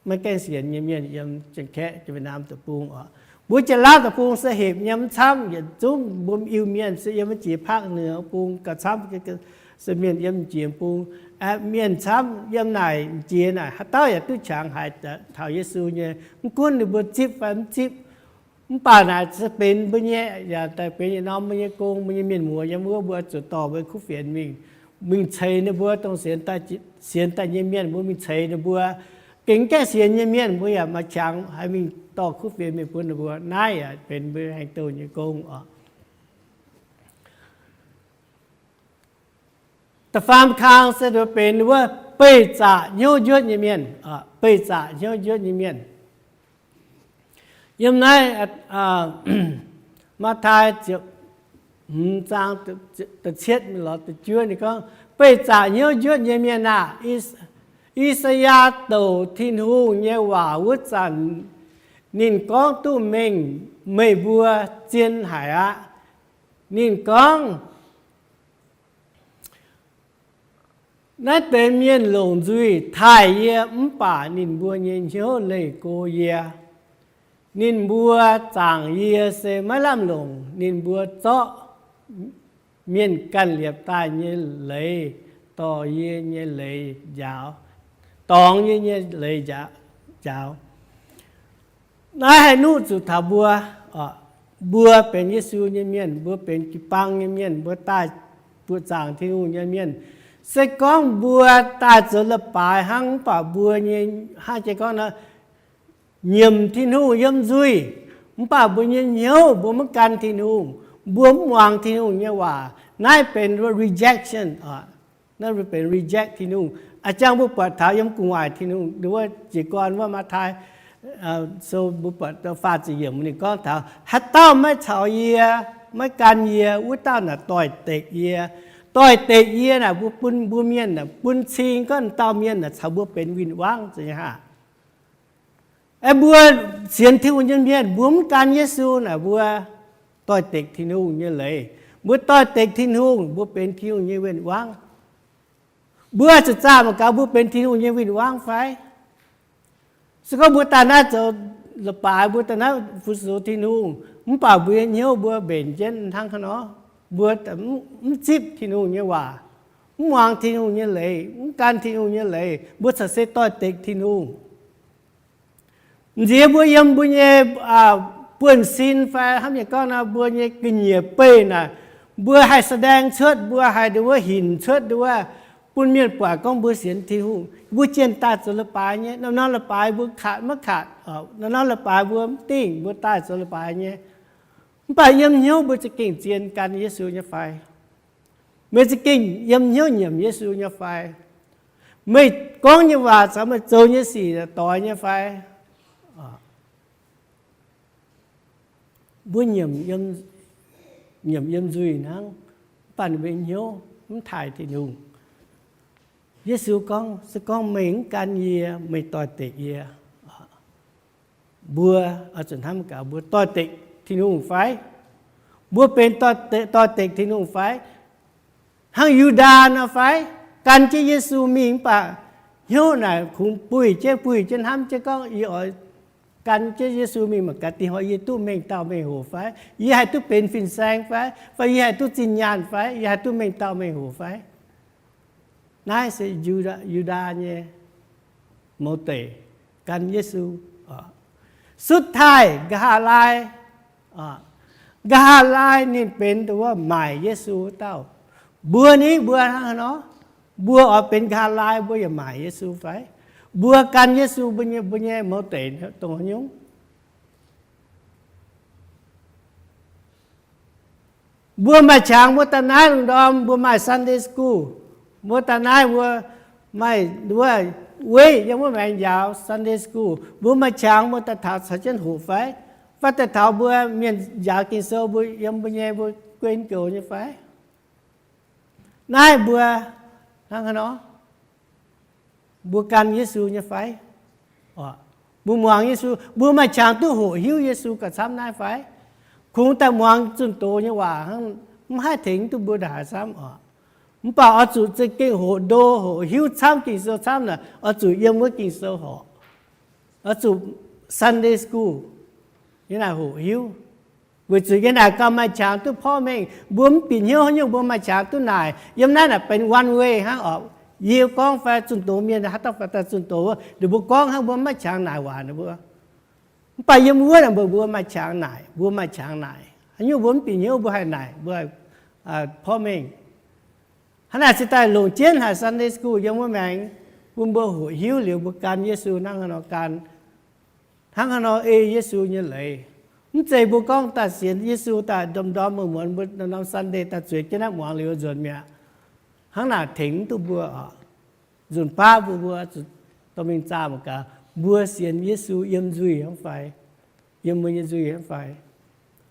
Maiv gaengh sienx nyei mienh yiem Janx-Kaeqv, Janx-Wietc^naam deic-bung oc. Mbuo Janx-Laauv deic-bung se hepc nyei mv camv, yietc zungv mbuo Iu-Mienh se yiem mv jiex ภาคเหนือ bung gauh camv, se mienh yiem mv jiex bung, mienh camv yiem naaic m'jiex naaic haaix dauh yaac duqv qangx haiz taux Yesu nyei. Mv gunv ninh mbuo zipv fai mv zipv, mv baac naaic se benx mbuo nyei, yaac daaih benx yietc norm mbuo nyei gong, mbuo nyei mienh muoz yiem wuov, mbuo zuqc dorh mbuo kuv fienx mingh, mingh ceix ninh mbuo dongh sienx daaih nyei mienh, mbuo mingh ceix ninh mbuo. Gengh mv gaengh sienx nyei mienh mbuo yaac maaih qangx haih mingh dorh kuv fienx mingh bun ninh mbuo. Naaiv yaac benx mbuo haengh douh nyei gong oc. Da'faam kang se benx wuov beih zaqc hnyouv njuotv nyei mienh. Beih zaqc hnyouv njuotv nyei mienh. Yiem naaiv Matv^taai ziepc hmz zaang da'cietv lorz da'juov ninh gorngv, beih zaqc hnyouv njuotv nyei mienh aah! I^saa^yaa douc Tin-Hungh nyei waac wuov zanc, ninh gorngv duqv mengh meih mbuo zien haic aqv. Ninh gorngv, naaiv deix mienh longc nzuih taaih yie, mv baac ninh mbuo nyei hnyouv leih go yie. Ninh mbuo zaangc yie se maiv lamh longc. Ninh mbuo zorqv mienh ganh liepc daaih nyei leiz dorh yie nyei leiz njaaux, dorngx yie nyei leiz njaaux. Naaiv haih nuqv zuqc taux mbuo, mbuo benx Yesu nyei mienh, mbuo benx jiu-baang nyei mienh, mbuo daaih buoqc zaangc Tin-Hungh nyei mienh. Se gorngv mbuo daaih zoux leiz-baaix hnangv, mv baac mbuo nyei, hnangv jiex gorngv nor, nyiemc Tin-Hungh yiem nzuih, mv baac mbuo nyei hnyouv mbuo maiv gan Tin-Hungh, mbuo mv muangx Tin-Hungh nyei waac, naaiv benx rejection. Naaiv benx reject Tin-Hungh. A'jang mbuo buatc taux yiem gu'nguaaic Tin-Hungh, wuov jiez gorn wuov Matv^taai, so mbuo buatc faah ziepc yiemc ninh gorngv taux, haaix dauh maiv caux yie, maiv gan yie, wuov dauh naaic doix-dekc yie. Doix-dekc yie naaic mbuo bun mbuo mienh naaic bun cing gorngv dauh mienh naaic caux mbuo benx win-wangv za'gengh haah. Aeqv, mbuo sienx Tin-Hungh nyei mienh, mbuo mv gan Yesu naaic mbuo doix-dekc Tin-Hungh nyei leiz. Mbuo doix-dekc Tin-Hungh, mbuo benx Tin-Hungh nyei win-wangv. Mbuo zuqc zaah mangc gaax mbuo benx Tin-Hungh nyei win-wangv fai? Se gorngv mbuo daaih naaiv zoux leiz-baaix, mbuo daaih naaiv fu-sux Tin-Hungh, mv baac mbuo nyei hnyouv mbuo mbenc jienv hnangv haaix nor, mbuo mv zipv Tin-Hungh nyei waac, mv muangx Tin-Hungh nyei leiz, mv gan Tin-Hungh nyei leiz, mbuo corc se doix-dekc Tin-Hungh. Nziex mbuo yiem mbuo nyei buonv-sin fai hnangv mienh gorngv nor, mbuo nyei ga'nyiec beih naaic, mbuo haih แสดง cuotv, mbuo haih nduov hinc cuotv nduov, bun mienh buatc gorngv mbuo sienx Tin-Hungh. Mbuo jienh daaih zoux leiz-baaix nyei, norm-norm leiz-baaix mbuo katc maiv katc, norm-norm leiz-baaix mbuo mv dingh, mbuo daaih zoux leiz-baaix nyei. Mv baac yiem hnyouv mbuo za'gengh zien gan Yesu nyei fai? Meih za'gengh yiem hnyouv nyiemc Yesu nyei fai? Meih gorngv nyei waac caux meih zoux nyei sic doix nyei fai? Mbuo nyiemc, nyiemc yiem nzuih hnangv, mv baac ninh mbuo hnyouv mv taaih Tin-Hungh. Yesu gorngv, se gorngv meih mv gan yie, meih doix-dekc yie. Mbuo oix zuqc hnamv gaax, mbuo doix-dekc Tin-Hungh fai? Mbuo benx doix-dekc Tin-Hungh fai? Hnangv Yu^ndaa nor fai? Gan jienv Yesu mingh mv baac hnyouv naaic kungx buih jienv, buih jienv hnamv jienv gorngv, yie oix gan jienv Yesu mingh mangc gaax dingh hnoi yie duqv mengh dauh mengh hoc fai? Yie haih duqv benx fin-saeng fai? Fai yie haih duqv zinh nyaanh fai? Yie haih duqv mengh dauh mengh hoc fai? Naaiv se Yu^ndaa nyei mouz deic gan Yesu. Sutv taaih nqa'haav laai, nqa'haav laai ninh benx wuov maaic Yesu wuov dauh. Mbuo ni, mbuo hnangv haaix nor? Mbuo oix benx nqa'haav laai mbuo yaac maaic Yesu fai? Mbuo gan Yesu mbuo nyei, mbuo nyei mouz deic dongh haaix nyungc? Mbuo maaih qangx mbuo daaih naaiv lungh ndorm mbuo maaih Sunday school, mbuo daaih naaiv mbuo maaih wuov weiv yiem wuov maengx njaaux Sunday school. Mbuo maaih qangx mbuo daaih taux caux jienv hoqc fai? Fai daaih taux mbuo mienh njaaux Ging-Sou mbuo yiem mbuo nyei mbuo guei goux nyei fai? Naaiv mbuo hnangv haaix nor? Mbuo gan Yesu nyei fai? Mbuo muangx Yesu, mbuo maaih qangx duqv hoqc hiuv Yesu gauh camv naaiv fai? Kungx daaih muangx zunh doz nyei waac hnangv, mv haih tengx duqv mbuo ndongc haaix camv oc. Mv baac oix zuqc za'gengh hoqc ndo, hoqc hiuv camv, Ging-Sou camv naaic, oix zuqc yiem wuov Ging-Sou horpc. Oix zuqc Sunday school yiem naaic hoqc hiuv. Weic zuqc yiem naaic gauh maaih qangx duqv porv mengh. Mbuo mv bieqc hnyouv haaix nyungc, mbuo maaih qangx duqv naaic. Yiem naaiv naaic benx one way hnangv oc. Yie gorngv fai zunh doz mienh haaix dauh fai daaih zunh doz wuov, ninh mbuo gorngv hnangv, mbuo maiv qangx naaic waac ninh mbuo. Mv baac yiem wuov naaic mbuo, mbuo maaih qangx naaic, mbuo maaih qangx naaic. Haaix nyungc mbuo mv bieqc hnyouv mbuo haih naaic, mbuo porv mengh. Hnangv naaic se daaih longc jienv haic Sunday school yiem wuov maengx, bun mbuo hoqc hiuv liuz mbuo gan Yesu hnangv haaix nor gan, hnangv haaix nor ei Yesu nyei leiz. Mv zeiz mbuo gorngv daaih sienx Yesu daaih ndorm ndorm muonz muonz mbuo norm Sunday daaih zueiz jienv naaiv muangx liuz nzuonx mi'aqv. Hnangv naaic tengx mv duqv mbuo oc. Nzunc baav mbuo, mbuo zuqc dorh mingh zaah mangc gaax, mbuo sienx Yesu yiem nzuih hnangv fai, yiem mbuo nyei nzuih hnangv fai,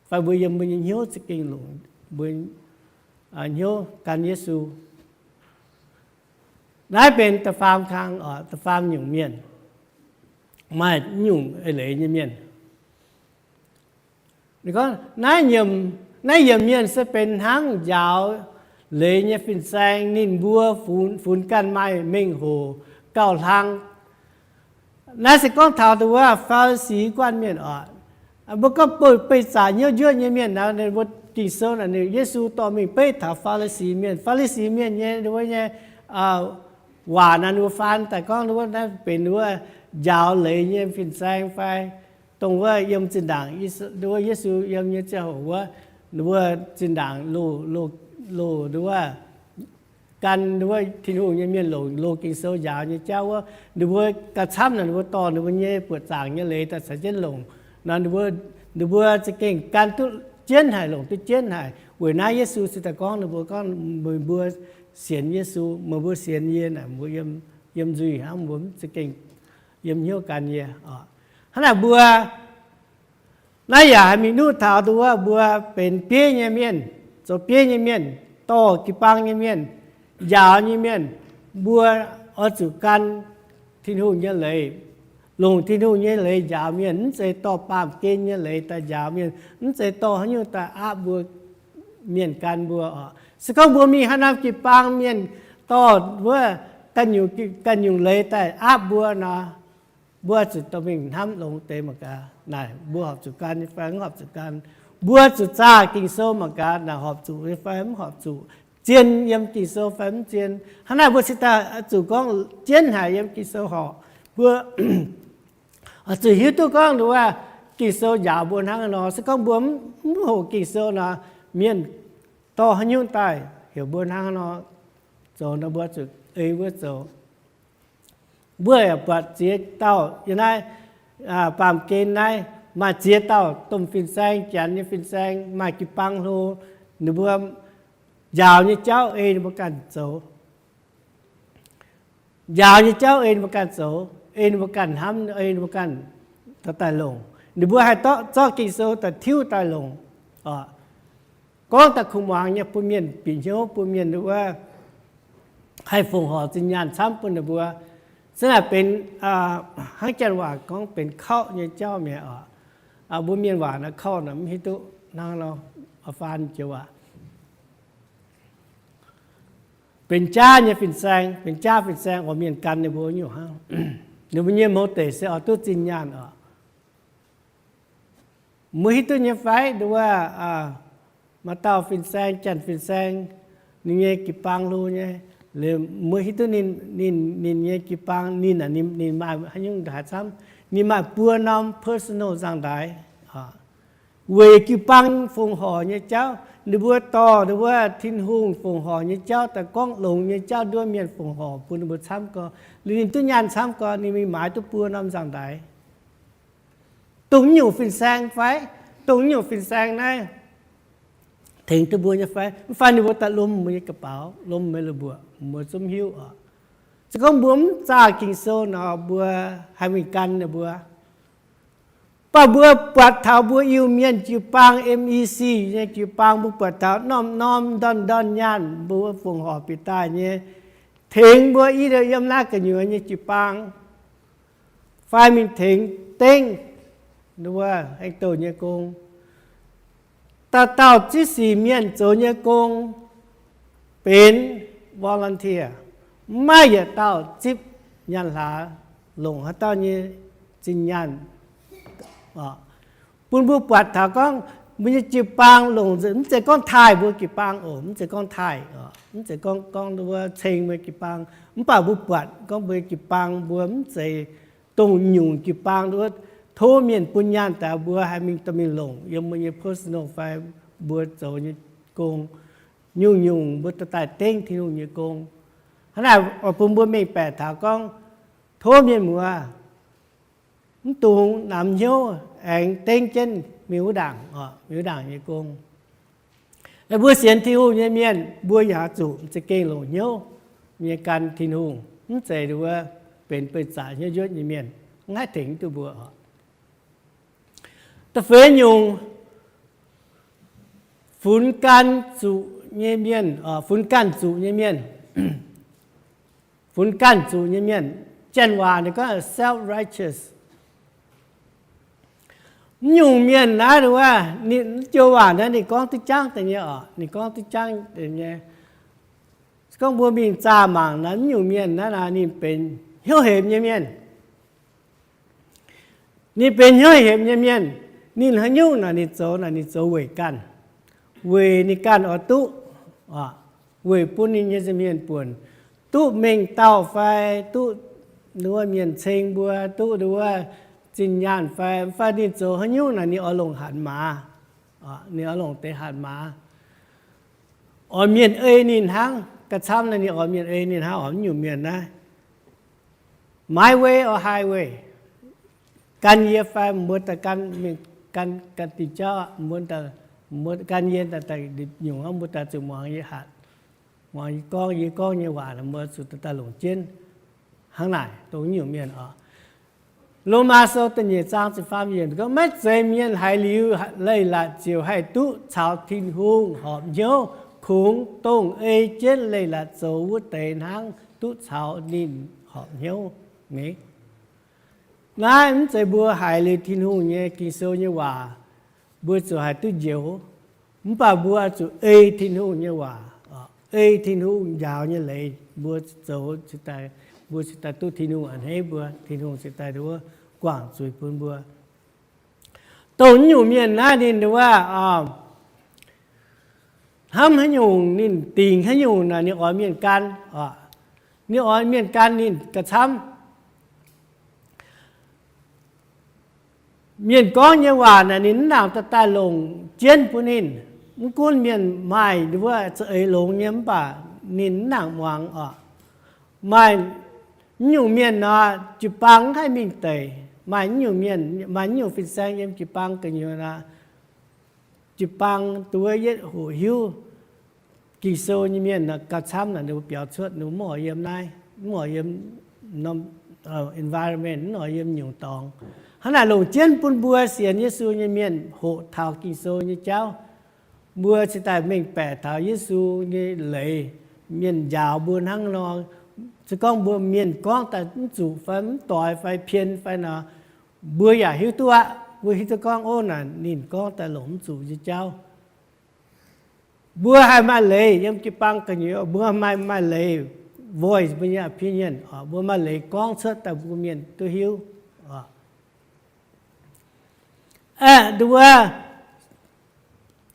fai mbuo yiem mbuo nyei hnyouv za'gengh longc mbuo hnyouv gan Yesu. Naaiv benx da'faam kang oc, da'faam nyungc mienh, maaih nyungc eix leiz nyei mienh. Naaiv, naaiv yiemc mienh se benx hnangv njaaux leiz nyei fin-saeng. Ninh mbuo funx ganh maaih mengh hoc gauh hlang. Naaiv se gorngv taux dongh wuov Faa^li^si guanh mienh oc. Mbuo gorngv beih zaqc hnyouv njuotv nyei mienh naaic, ninh mbuo Ging-Sou naaic, Yesu dorh mingh beiv taux Faa^li^si mienh. Faa^li^si mienh nyei, ninh mbuo nyei waac naaic, ninh mbuo faan daaih gorngv ninh mbuo naaiv benx wuov njaaux leiz nyei fin-saeng fai dongh wuov yiem zinh ndaangc wuov Yesu yiem nyei ziangh hoc wuov, ninh mbuo zinh ndaangc loz, loz, loz, wuov gan wuov Tin-Hungh nyei mienh longc loz Ging-Sou njaaux nyei jauv wuov, ninh mbuo gauh camv naaic, ninh mbuo dorh ninh mbuo nyei buoqc zaangc nyei leiz daaih caux jienv longc. Nor ninh mbuo, ninh mbuo za'gengh gan duqv jienv haic, longc duqv jienv haic. Weic naaiv Yesu se daaih gorngv ninh mbuo, gorngv meih mbuo sienx Yesu, meih mbuo sienx yie naaic, mbuo yiem, yiem nzuih hnangv, mbuo mv za'gengh yiem hnyouv gan yie oc. Hnangv naaic mbuo, naaiv yaac haih mingh nuqv taux dongh wuov mbuo benx bieiv nyei mienh, zoux bieiv nyei mienh, dorh jiu-baang nyei mienh, njaaux nyei mienh, mbuo oix zuqc gan Tin-Hungh nyei leiz, longc Tin-Hungh nyei leiz njaaux mienh, mv zeiz dorh baamh gen nyei leiz daaih njaaux mienh, mv zeiz dorh haaix nyungc daaih aapv mbuo, mienh gan mbuo oc. Se gorngv mbuo mingh haaix norm jiu-baang mienh dorh wuov ganh nyungc leiz daaih aapv mbuo nor, mbuo zuqc dorh mingh hnamv longx deix mangc gaax naaic, mbuo horpc zuqc gan nyei fai mv horpc zuqc gan. Mbuo zuqc zaah Ging-Sou mangc gaax naaic, horpc zuqc nyei fai mv horpc zuqc, zien yiem Ging-Sou fai mv zien. Hnangv naaic mbuo cingx daaih zuqc gorngv jienv haic yiem Ging-Sou horpc. Mbuo zuqc hiuv duqv gorngv wuov Ging-Sou njaaux mbuo hnangv haaix nor. Se gorngv mbuo mv hoqc Ging-Sou nor, mienh dorh haaix nyungc daaih heuc mbuo hnangv haaix nor zoux nor, mbuo zuqc ei wuov zoux. Mbuo yaac buatc ziex dauh yiem naaiv baamh gen naaiv, maaih ziex dauh domh fin-saeng, janx nyei fin-saeng, maaih jiu-baang hlo, ninh mbuo njaaux nyei jauv ei ninh mbuo ganh zoux. Njaaux nyei jauv ei ninh mbuo ganh zoux, ei ninh mbuo ganh hnamv, ei ninh mbuo ganh daaih longc. Ninh mbuo haih zorqv Ging-Sou daaih tiuv daaih longc. Gorngv daaih kuh muangx nyei, bun mienh bieqc hnyouv, bun mienh wuov haih fongc horc zinh nyaanh camv bun ninh mbuo. Se naaic benx, hnangv janx waac gorngv benx cult nyei jauv mi'aqv oc. Mbuo mienh waac naaiv cult naaic mv hiuv duqv hnangv nor, faan joux waac. Benx jaav nyei fin-saeng, benx jaav fin-saeng oix mienh gan ninh mbuo nyungc hnangv. Ninh mbuo nyei mouz deic se oix duqv zinh nyaanh oc. Mbuo hiuv duqv nyei fai, nduov, maaih dauh fin-saeng, janx fin-saeng, ninh nyei jiu-baang hlo nyei, liuz mbuo hiuv duqv ninh, ninh nyei jiu-baang, ninh, ninh maaih haaix nyungc haaix camv, ninh maaih buo norm personal nzangc-ndaix. Weic jiu-baang fongc horc nyei jauv, ninh mbuo dorh ninh mbuo Tin-Hungh fongc horc nyei jauv daaih gorngv longx nyei jauv nduov mienh fongc horc bun ninh mbuo camv gorx, liuz ninh duqv nyaanh camv gorx, ninh mingh maaiz duqv buo norm nzangc-ndaix. Dongh nyungc fin-saeng fai? Dongh nyungc fin-saeng naaiv tengx duqv mbuo nyei fai? Mv fai ninh mbuo daaih lomh mbuo nyei ga'baux, lomh mbuo nyei la'mbuoqc, mbuo zungv hiuv oc. Se gorngv mbuo mv zaah Ging-Sou nor, mbuo haih mingh gan ninh mbuo. Mv baac mbuo buatc taux mbuo Iu-Mienh jiu-baang, M E C nyei jiu-baang, mbuo buatc taux norm-norm ndorn-ndorn nyaanh mbuo fongc horc bieqc daaih nyei, tengx mbuo i yiem naaiv gu'nyuoz nyei jiu-baang, fai mingh tengx dengv nduov aengx douh nyei gong. Dauh dauh zipv sic mienh zoux nyei gong benx volunteer, maiv maaih yietc dauh zipv nyaanh hlaax longc haaix dauh nyei zinh nyaanh. Bun mbuo buatc taux gorngv mbuo nyei jiu-baang longc, mv zeiz gorngv taaih mbuo jiu-baang oc, mv zeiz gorngv taaih, mv zeiz gorngv, gorngv wuov ceng mbuo jiu-baang. Mv baac mbuo buatc gorngv mbuo jiu-baang mbuo mv zeiz dongh nyungc jiu-baang nduov tov mienh bun nyaanh daaih mbuo haih mingh dorh mingh longc yiem mbuo nyei personal fai mbuo zoux nyei gong. Nyungc-nyungc mbuo dorh daaih dengv Tin-Hungh nyei gong. Hnangv naaic oix bun mbuo mengh baeqc taux gorngv tov mienh muoz mv dungx namx hnyouv aengx dengv jienv mingh wuov ndaangc, mingh wuov ndaangc nyei gong. Mbuo sienx Tin-Hungh nyei mienh, mbuo yaac zuqc za'gengh longc hnyouv nyei gan Tin-Hungh, mv zeiz wuov benx beih zaqc hnyouv njuotv nyei mienh, mv haih tengx duqv mbuo oc. Da'feix nyungc, funx ganh zuqc nyei mienh, funx ganh zuqc nyei mienh. funx ganh zuqc nyei mienh. Janx waac ninh gorngv self-righteous. Mv nyungc mienh naaiv, ninh wuov, ninh joux waac naaiv ninh gorngv duqv jangv deix nyei oc, ninh gorngv duqv jangv deix nyei. Se gorngv mbuo mingh zaah mangc naaiv, mv nyungc mienh naaiv, ninh benx hnyouv hepc nyei mienh. Ninh benx hnyouv hepc nyei mienh. Ninh haaix nyungc naaic ninh zoux naaic ninh zoux weic ganh, weic ninh ganh oix duqv, weic bun ninh nyei nza'hmien buonc, duqv mengh dauh fai duqv wuov mienh ceng mbuo, duqv wuov zinh nyaanh fai, fai ninh zoux haaix nyungc naaic ninh oix longc hatc maaz, ninh oix longc deix hatc maaz. Oix mienh ei ninh hnangv, ga'camv naaic ninh oix mienh ei ninh hnangv, oix mv nyungc mienh naaiv. My way or highway. Gan yie fai mbuo daaih gan, gan, gan diuh jauv, mbuo gan yie daaih, daaih nyungc hnangv, mbuo daaih zuqc muangx yie hatc, muangx yie gorngv, yie gorngv nyei waac, mbuo zuqc daaih longc jienv. Hnangv naaic dongh nyungc mienh oc. Lomaa Sou da'nyeic zaang ziepc faam yiemc gorngv, maiv zeiz mienh haiz liuz leiz-latc ziouc haih duqv caux Tin-Hungh horpc hnyouv. Kungx dongh ei jienv leiz-latc zoux wuov deix hnangv duqv caux ninh horpc hnyouv. Naaiv mv zeiz mbuo haiz liuz Tin-Hungh nyei Ging-Sou nyei waac, mbuo zuqc haih duqv njoux. Mv baac mbuo zuqc ei Tin-Hungh nyei waac, ei Tin-Hungh njaaux nyei leiz, mbuo zoux, mbuo cingx daaih duqv Tin-Hungh a'hneiv mbuo, Tin-Hungh cingx daaih wuov guangc zuiz bun mbuo. Dongh nyungc mienh naaiv ninh wuov, hnamv haaix nyungc ninh dingc haaix nyungc naaic ninh oix mienh gan. Ninh oix mienh gan ninh ga'camv. Mienh gorngv nyei waac naaic ninh mv nangc daaih daaih longc jienv bun ninh. Mv gunv mienh maaih wuov za'eix longx nyei mv baac ninh mv nangc muangx oc. Maaih nyungc mienh nor, jiu-baang mv haih mingh deic. Maaih nyungc mienh, maaih nyungc fin-saeng yiem jiu-baang gu'nyuoz nor, jiu-baang duqv yietv hoqc hiuv Ging-Sou nyei mienh gauh camv naaic ninh mbuo biaux cuotv, ninh mbuo mv oix yiem naaiv, mv oix yiem norm environment, mv oix yiem nyungc dorngx. Hnangv naaic longc jienv bun mbuo sienx Yesu nyei mienh hoqc taux Ging-Sou nyei jauv. Mbuo cingx daaih mengh baeqc taux Yesu nyei leiz, mienh njaaux mbuo hnangv nor. Se gorngv mbuo mienh gorngv daaih mv zuqc fai mv doix fai pien fai nor, mbuo yaac hiuv duqv aqv. Mbuo hiuv duqv gorngv, ov, naaic ninh gorngv daaih longc mv zuqc nyei jauv. Mbuo haih maaih leiz yiem jiu-baang gu'nyuoz, mbuo maaih, maaih leiz voice mbuo nyei opinion, mbuo maaih leiz gorngv cuotv daaih mbuo mienh duqv hiuv. Aeqv, nduov,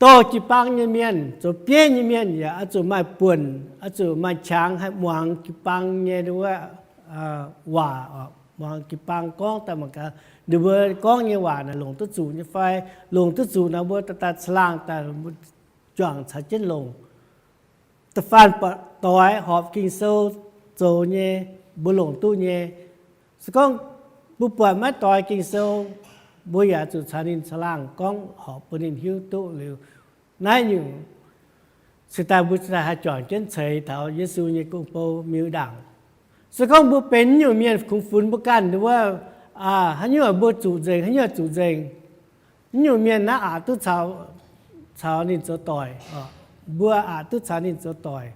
dorh jiu-baang nyei mienh, zoux bieiv nyei mienh yaac oix zuqc maaih buonc, oix zuqc maaih qangx haih muangx jiu-baang nyei nduov waac, muangx jiu-baang gorngv daaih mangc gaax, ninh mbuo gorngv nyei waac naaic longc duqv zuqc nyei fai. Longc duqv zuqc naaic mbuo daaih, daaih caangh laangh daaih juangc caux jienv longc. Da'faanh doix horpc Ging-Sou zoux nyei, mbuo longc duqv nyei. Se gorngv mbuo buatc maiv doix Ging-Sou, mbuo yaac zuqc caux ninh caangh laangh gorngv horpc bun ninh hiuv duqv liuz. Naaiv nyungc cingx daaih mbuo cingx daaih haih juangc jienv ceix taux Yesu nyei gong-bou miuz ndaangc. Se gorngv mbuo benx nyungc mienh kungx funx mbuo ganh nduov, haaix nyungc mbuo zuqc nzengc, haaix nyungc zuqc nzengc. Mv nyungc mienh naaiv aqc duqv caux ninh zoux doic. Mbuo aqc duqv caux ninh zoux doic.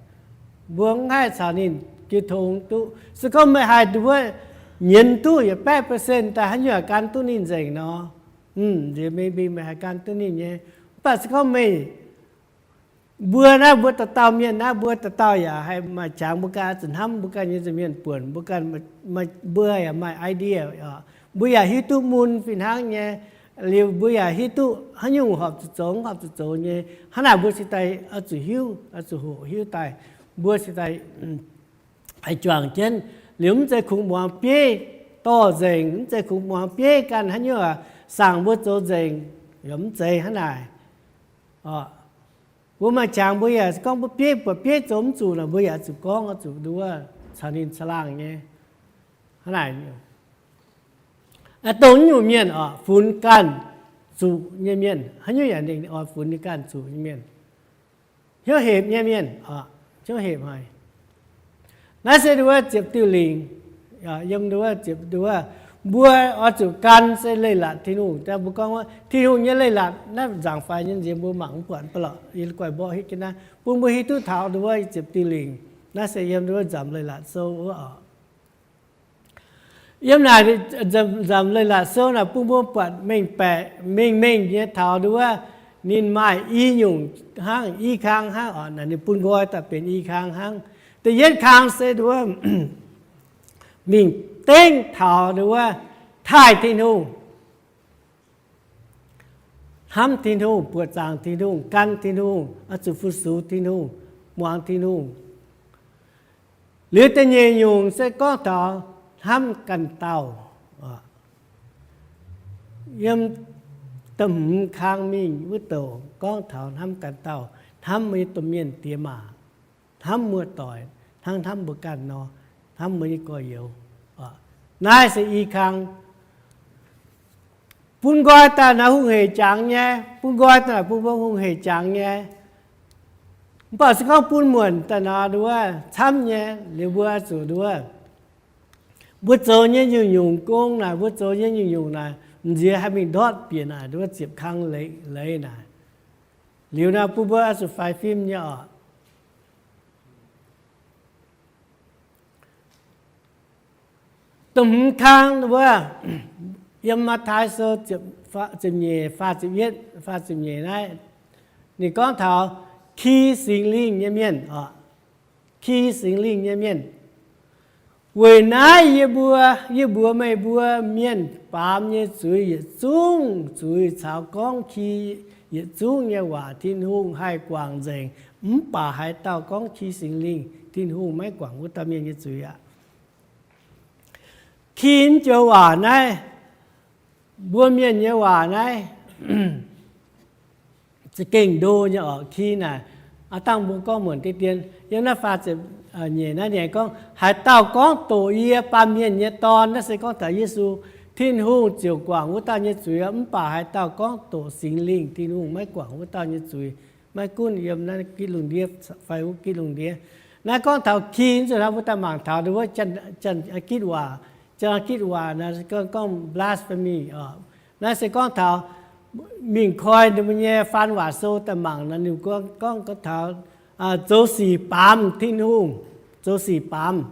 Mbuo mv haih caux ninh jiu tong duqv. Se gorngv meih haih nduov nyienz duqv yietc baeqv percent daaih haaix nyungc yaac gan duqv ninh nzengc nor, nziex maybe meih haih gan duqv ninh nyei. Mv baac se gorngv meih, mbuo naaiv, mbuo dauh dauh mienh naaiv, mbuo dauh dauh yaac haih maaih qangx, mbuo ganh zuqc hnamv mbuo ganh nyei nza'hmien buonc, mbuo ganh, mbuo yaac maaih idea, mbuo yaac hiuv duqv mun fih hnangv nyei. Liuz mbuo yaac hiuv duqv haaix nyungc horpc zuqc zoux, horpc zuqc zoux nyei. Hnangv naaic mbuo cingx daaih oix zuqc hiuv, oix zuqc hoqc hiuv daaih, mbuo cingx daaih haih juangc jienv. Liuz mv zeiz kungx muangx bieiv dorh nzengc, mv zeiz kungx muangx bieiv ganh haaix nyungc saangc mbuo zoux nzengc, mv zeiz hnangv naaic. Mbuo maaih qangx mbuo yaac gorngv mbuo bieiv, buatc bieiv zoux mv zuqc nor, mbuo yaac zuqc gorngv, zuqc nduov caux ninh caangh laangh nyei. Hnangv naaic, dongh nyungc mienh oc, funx ganh zuqc nyei mienh, haaix nyungc yaac ninh oix funx ninh ganh zuqc nyei mienh. Hnyouv hepc nyei mienh, hnyouv hepc haic. Naaiv se nduov ziepc diuh lingc, yiem nduov ziepc nduov, mbuo oix zuqc gan se leiz-latc Tin-Hungh. Mbuo gorngv wuov Tin-Hungh nyei leiz-latc naaiv nzaangc faix nyei nziex mbuo mangc mv buatc ba'laqc, yie guaih mborqv hitv jienv naaiv bun mbuo hiuv duqv taux nduov ziepc diuh lingc. Naaiv se yiem nduov Nzamc Leiz-Latc Sou wuov oc. Yiem naaic Nzamc Leiz-Latc Sou naaic bun mbuo buatc mengh baeqc mengh mengh nyei taux nduov ninh maaih i nyungc hnangv, i kang hnangv oc. Naaic ninh bun nqoi daaih benx i kang hnangv. Da'yietv kang se nduov mingh dengv taux nduov taaih Tin-Hungh, hnamv Tin-Hungh, buoqc zaangc Tin-Hungh, gan Tin-Hungh, oix zuqc fu-sux Tin-Hungh, muangx Tin-Hungh. Liuz da'nyeic nyungc se gorngv taux hnamv ganh dauh. Yiem da'hmz kang mingh wuov douc gorngv taux hnamv ganh dauh, hnamv meih nyei domh mienh diex maac, hnamv muoz-doic hnangv hnamv mbuo ganh nor, hnamv meih nyei gorx-youz. Naaiv se i kang. Bun nqoi daaih naaic hungh heic jangx nyei, bun nqoi daaih naaic bun mbuo hungh heic jangx nyei. Mv baac se gorngv bun muonc daaih naaic nduov camv nyei, liuz mbuo zuqc nduov, mbuo zoux nyei nyungc-nyungc gong naaic, mbuo zoux nyei nyungc-nyungc naaic, m'nziex haih mingh ndortv bieqc naaic nduov ziepc kang leiz naaic. Liuz naaic bun mbuo oix zuqc faix fim nyei oc. Da'hmz kang wuov, yiem Matv^taai Sou ziepc nyeic, faah ziepc yietv, faah ziepc nyeic naaiv, ninh gorngv taux ki Singx Lingh nyei mienh oc. Ki Singx Lingh nyei mienh. Weic naaiv yie mbuo, yie mbuox meih mbuo, mienh baamz nyei zuiz yietc zungv zuiz caux gorngv ki yietc zungv nyei waac Tin-Hungh haih guangc nzengc, mv baac haaix dauh gorngv ki Singx Lingh, Tin-Hungh maiv guangc wuov dauh mienh nyei zuiz aqv. Ki naaiv joux waac naaiv, mbuo mienh nyei waac naaiv, za'gengh ndo nyei oc. Ki naaic, aa dangh mbuo gorngv muonc deix dien, yiem naaiv faah ziepc nyeic naaiv ninh gorngv, haaix dauh gorngv doqc yie, Baamh Mienh nyei Dorn, naaiv se gorngv taux Yesu, Tin-Hungh ziouc guangc wuov dauh nyei zuiz, mv baac haaix dauh gorngv doqc Singx Lingh, Tin-Hungh maiv guangc wuov dauh nyei zuiz. Maiv gunv yiem naaiv gitv lungh ndiev fai wuov gitv lungh ndiev. Naaiv gorngv taux ki, zuqc hnangv mbuo daaih mangc taux nduov wuov Janx-Gitv waac. Janx-Gitv waac naaiv gorngv blasphemy oc. Naaiv se gorngv taux mingh koi ninh mbuo nyei faan waac sou daaih mangc naaiv, ninh gorngv, gorngv taux zoux sic baamz Tin-Hungh, zoux sic baamz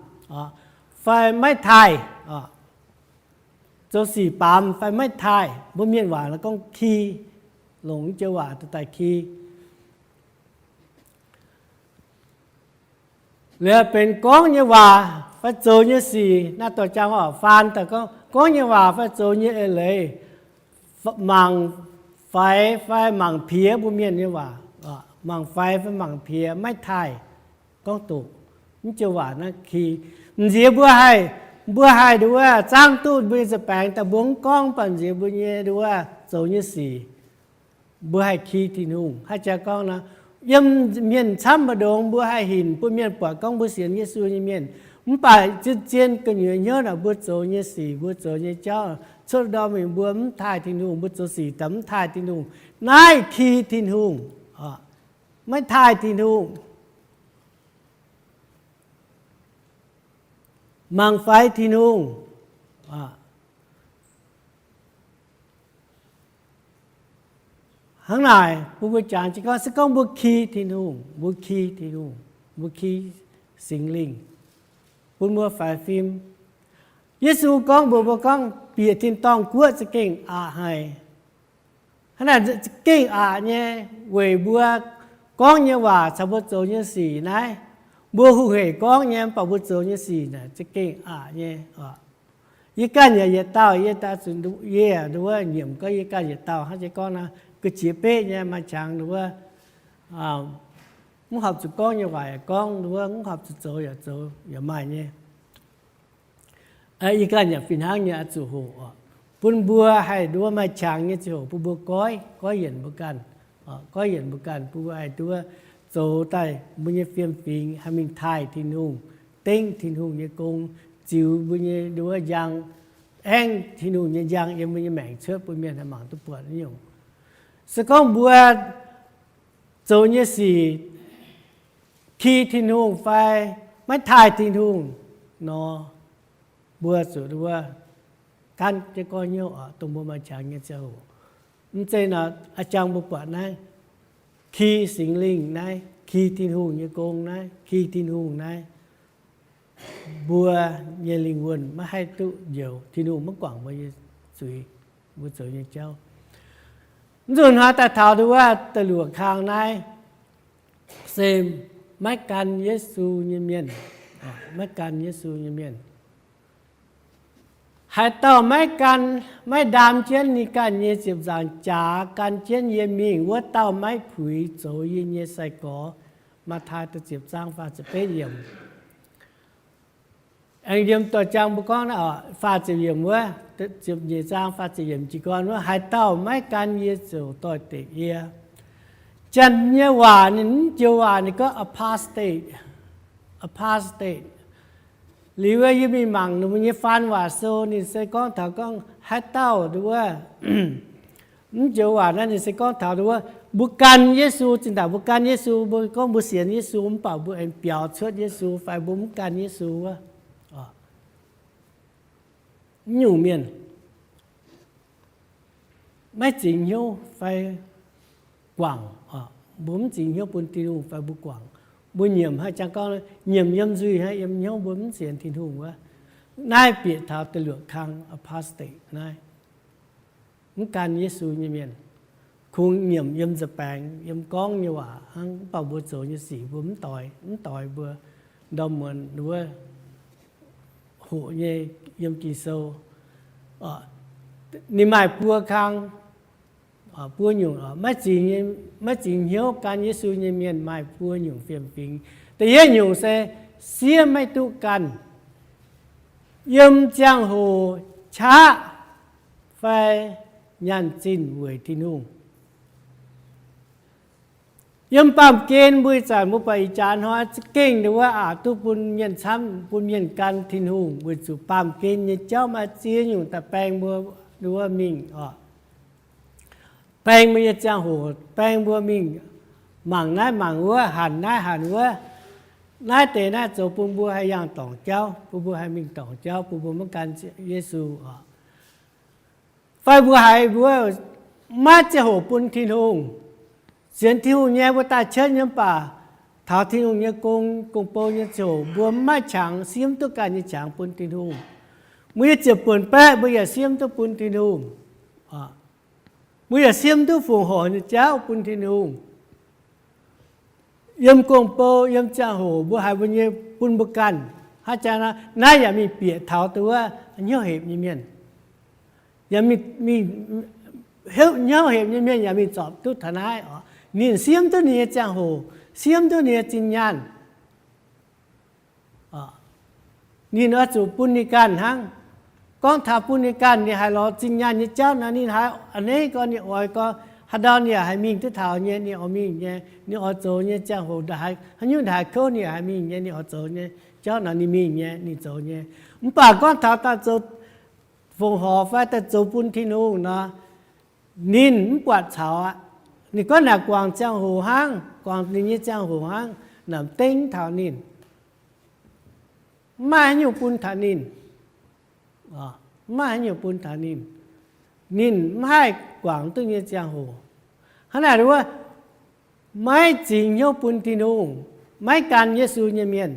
fai maiv taaih, zoux sic baamz fai maiv taaih. Mbuo mienh waac naaiv gorngv ki, longc naaiv joux waac daaih ki. Liuz benx gorngv nyei waac fai zoux nyei sic, naaiv dorh jangx oc, faan daaih gorngv, gorngv nyei waac fai zoux nyei eix leiz, mangc faix fai mangc piex mbuo mienh nyei waac, mangc faix fai mangc piex maiv taaih, gorngv doqc. Naaiv joux waac naaiv ki. M'nziex mbuo haih, mbuo haih nduov zaangv duqv mbuo nyei nza-baengx daaih mbuo mv gorngv, mv baac m'nziex mbuo nyei nduov zoux nyei sic, mbuo haih ki Tin-Hungh. Haaix jaax gorngv naaiv, yiem mienh camv mbu'ndongx mbuo haih hinc bun mienh buatc gorngv mbuo sienx Yesu nyei mienh. Mv baac zien-zien gu'nyuoz hnyouv naaic mbuo zoux nyei sic, mbuo zoux nyei jauv, cuotv ndorm mingh mbuo mv taaih Tin-Hungh, mbuo zoux sic daaih mv taaih Tin-Hungh. Naaiv ki Tin-Hungh, maiv taaih Tin-Hungh, mangc faix Tin-Hungh. Hnangv naaic bun mbuo jangx jienv gorngv, se gorngv mbuo ki Tin-Hungh, mbuo ki Tin-Hungh, mbuo ki Singx Lingh, bun mbuo faix fim. Yesu gorngv mbuox mbuo gorngv, bieqc tin-dorngh guoqv za'gengh aqc haic. Hnangv naaic za'gengh aqc nyei, weic mbuo gorngv nyei waac caux mbuo zoux nyei sic naaiv, mbuo hungh hec gorngv nyei, mv baac mbuo zoux nyei sic naaic za'gengh aqc nyei. Yie ganh yaac yietc dauh, yie daaih zuqc yie nduov nyiemc gorngv yie ganh yietc dauh hnangv jiex gorngv naaiv, ga'qiex beqv nyei maaih qangx nduov, mv horpc zuqc gorngv nyei waac yaac gorngv nduov, mv horpc zuqc zoux yaac zoux yaac maaih nyei. Yie ganh yaac fih hnangv nyei oix zuqc hoqc oc, bun mbuo haih nduov maaih qangx nyei ziangh hoc bun mbuo goiv, goiv yienc mbuo ganh, goiv yienc mbuo ganh bun mbuo haih nduov zoux daaih mbuo nyei fiem-fingx haih mingh taaih Tin-Hungh, dengv Tin-Hungh nyei gong, ziux mbuo nyei nduov njang, aengv Tin-Hungh nyei njang yiem mbuo nyei maengc cuotv bun mienh haih mangc duqv buatc nyungc. Se gorngv mbuo zoux nyei sic ki Tin-Hungh fai maiv taaih Tin-Hungh nor, mbuo zuqc nduov gaanv jienv goiv hnyouv oc, dongh mbuo maaih qangx nyei ziangh hoc. Mv zeiz nor, a'jang mbuo buatc naaiv ki Singx Lingh naaiv, ki Tin-Hungh nyei gong naaiv, ki Tin-Hungh naaiv, mbuo nyei lingh wuonh maiv haih duqv njoux, Tin-Hungh maiv guangc mbuo nyei zuiz, mbuo zoux nyei jauv. Mv nzunc hnoi daaih taux nduov wuov da'luoqc kang naaiv se maiv gan Yesu nyei mienh, maiv gan Yesu nyei mienh. Haaix dauh maiv gan, maiv ndaam jienv ninh ganh nyei ziepc nzaangc jaax gan jienv yie mingh, wuov dauh maiv puix zoux yie nyei sai-gorx. Matv^taai da'ziepc zaang faah ziepc betv yiemc. Aengx yiem doix-jang mbuo gorngv faah ziepc yiemc wuov, ziepc nyeic zaang faah ziepc yiemc jiez gorn wuov, haaix dauh maiv gan yie ziouc doix-dekc yie. Janx nyei waac ninh mv joux waac ninh gorngv apostate, apostate. Liuz wuov yie mingh mangc ninh mbuo nyei faan waac sou, ninh se gorngv taux gorngv haaix dauh nduov wuov, mv joux waac naaiv ninh se gorngv taux nduov wuov, mbuo gan Yesu, zinh ndaangc mbuo gan Yesu, mbuo gorngv mbuo sienx Yesu mv baac mbuo aengx biaux cuotv Yesu fai mbuo mv gan Yesu wuov, mv nyungc mienh maiv zingx hnyouv fai guangc, mbuo mv zingx hnyouv bun Tin-Hungh fai mbuo guangc. Mbuo nyiemc haaix jangx gorngv nyiemc yiem nzuih hnangv, yiem hnyouv mbuo mv sienx Tin-Hungh wuov. Naaiv bieqc taux da'luoqc kang apostate naaiv, mv gan Yesu nyei mienh. Kungx nyiemc yiem nza-baengx, yiem gorngv nyei waac hnangv, mv baac mbuo zoux nyei sic mbuo mv doix, mv doix mbuo ndorm muonz wuov hoqc nyei yiem Ging-Sou. Ninh maaih buo kang, buo nyungc, maiv zingx hnyouv gan Yesu nyei mienh maaih buo nyungc fiem-fingx. Da'yietv nyungc se siev maiv duqv ganh, yiem ziangh hoc qaqv fai nyaanh zinh weic Tin-Hungh. Yiem baamh gen mbuo ih zanc mbuo buatc ih jaax hnoi za'gengh nduov wuov aqc duqv bun mienh camv, bun mienh gan Tin-Hungh weic zuqc baamh gen nyei jauv maaih ziex nyungc daaih baeng mbuo nduov wuov mingh oc. Baeng mbuo nyei ziangh hoc, baeng mbuo mingh mangc naaiv mangc wuov, hanc naaiv hanc wuov. Naaiv deix naaiv zoux bun mbuo haih yangh dorngc jauv, bun mbuo haih mingh dorngc jauv, bun mbuo maiv gan Yesu oc. Fai mbuo haiz mbuo maiv ziangh hoc bun Tin-Hungh. Sienx Tin-Hungh nyei mbuo daaih cuotv nyei mv baac taux Tin-Hungh nyei gong, gong-bou nyei ziangh hoc mbuo maiv qangx, siemv duqv ganh nyei qangx bun Tin-Hungh. Mbuo nyei ziepc buonc baeqv mbuo yaac siemv duqv bun Tin-Hungh. Mbuo yaac siemv duqv fongc horc nyei jauv bun Tin-Hungh. Yiem gong-bou, yiem ziangh hoc mbuo haiz mbuo nyei bun mbuo ganh. Hnangv jangx naaiv, naaiv yaac mingh bieqc taux dongh wuov hnyouv hepc nyei mienh. Yaac mingh, hnyouv hepc nyei mienh yaac mingh zorpc duqv taux naaiv oc. Ninh siemv duqv ninh nyei ziangh hoc, siemv duqv ninh nyei zinh nyaanh. Ninh oix zuqc bun ninh ganh hnangv. Gorngv taux bun ninh ganh, ninh haiz lorz zinh nyaanh nyei jauv nor, ninh haiz a'hneiv gorx, ninh oix gorx, haaix ndau ninh yaac haih mingh duqv taux nyei, ninh oix mingh nyei, ninh oix zoux nyei ziangh hoc haaix nyungc haaix kouv ninh yaac haih mingh nyei, ninh oix zoux nyei jauv nor ninh mingh nyei, ninh zoux nyei. Mv baac gorngv taux daaih zoux fongc horc fai daaih zoux bun Tin-Hungh nor, ninh mv buatc caux aqv. Ninh gorngv naaic guangc ziangh hoc hnangv, guangc ninh nyei ziangh hoc hnangv, naaic m'dengv taux ninh. Mv maaih haaix nyungc bun taux ninh. Mv maaih haaix nyungc bun taux ninh. Ninh mv haih guangc duqv nyei ziangh hoc. Hnangv naaic wuov, maiv zingx hnyouv bun Tin-Hungh, maiv gan Yesu nyei mienh,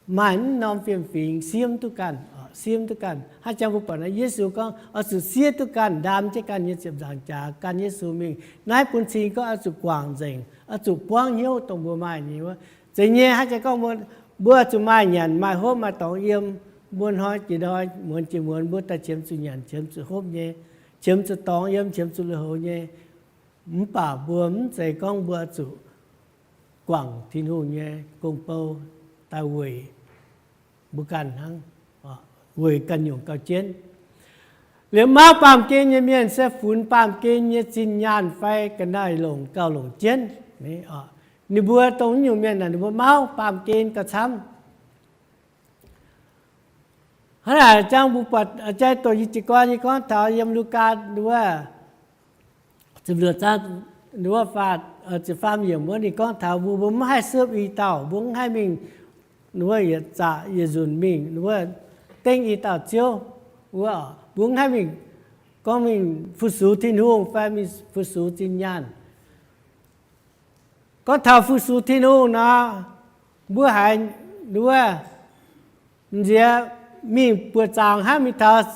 maaih mv norm fiem-fingx siemv duqv ganh, siemv duqv ganh. Hnangv jangx mbuo buatc naaiv Yesu gorngv oix zuqc siev duqv ganh, ndaam jienv ganh nyei ziepc nzaangc jaax gan Yesu mingh. Naaiv bun cing gorngv oix zuqc guangc nzengc, oix zuqc buangv hnyouv dongh mbuo maaih nyei wuov. Zeiz nyei, hnangv jangx gorngv mbuo, mbuo zuqc maaih nyanc maaih hopv maaih dorngx yiem, mbuo hnoi jiex hnoi, muonz jiex muonz, mbuo daaih qiemx zuqc nyanc, qiemx zuqc hopv nyei, qiemx zuqc dorngx yiem, qiemx zuqc lui-houx nyei. Mv baac mbuo mv zeiz gorngv mbuo zuqc guangc Tin-Hungh nyei gong-bou daaih weic mbuo ganh hnangv, weic ganh nyungc gauh jienv. Liuz mauv baamh gen nyei mienh se funx baamh gen nyei zinh nyaanh fai ga'naaiv-longc gauh longc jienv. Ninh mbuo dongh nyungc mienh naaic ninh mbuo mauv baamh gen gauh camv. Hnangv naaic jangx mbuo buatc jai doqc yie jiez gorn nyei gorngv taux yiem Lugaa wuov ziepc luoqc zaang wuov faah ziepc faam yiemc wuov ninh gorngv taux mbuo, mbuo mv haih suopv i dauh, mbuo mv haih mingh wuov yietc zaqc yietc nzunc mingh wuov dengv i dauh ziouv wuov, mbuo mv haih mingh gorngv mingh fu-sux Tin-Hungh fai mingh fu-sux zinh nyaanh. Gorngv taux fu-sux Tin-Hungh nor, mbuo haiz nduov, m'nziex mingh buoqc zaangc hnangv, mingh taux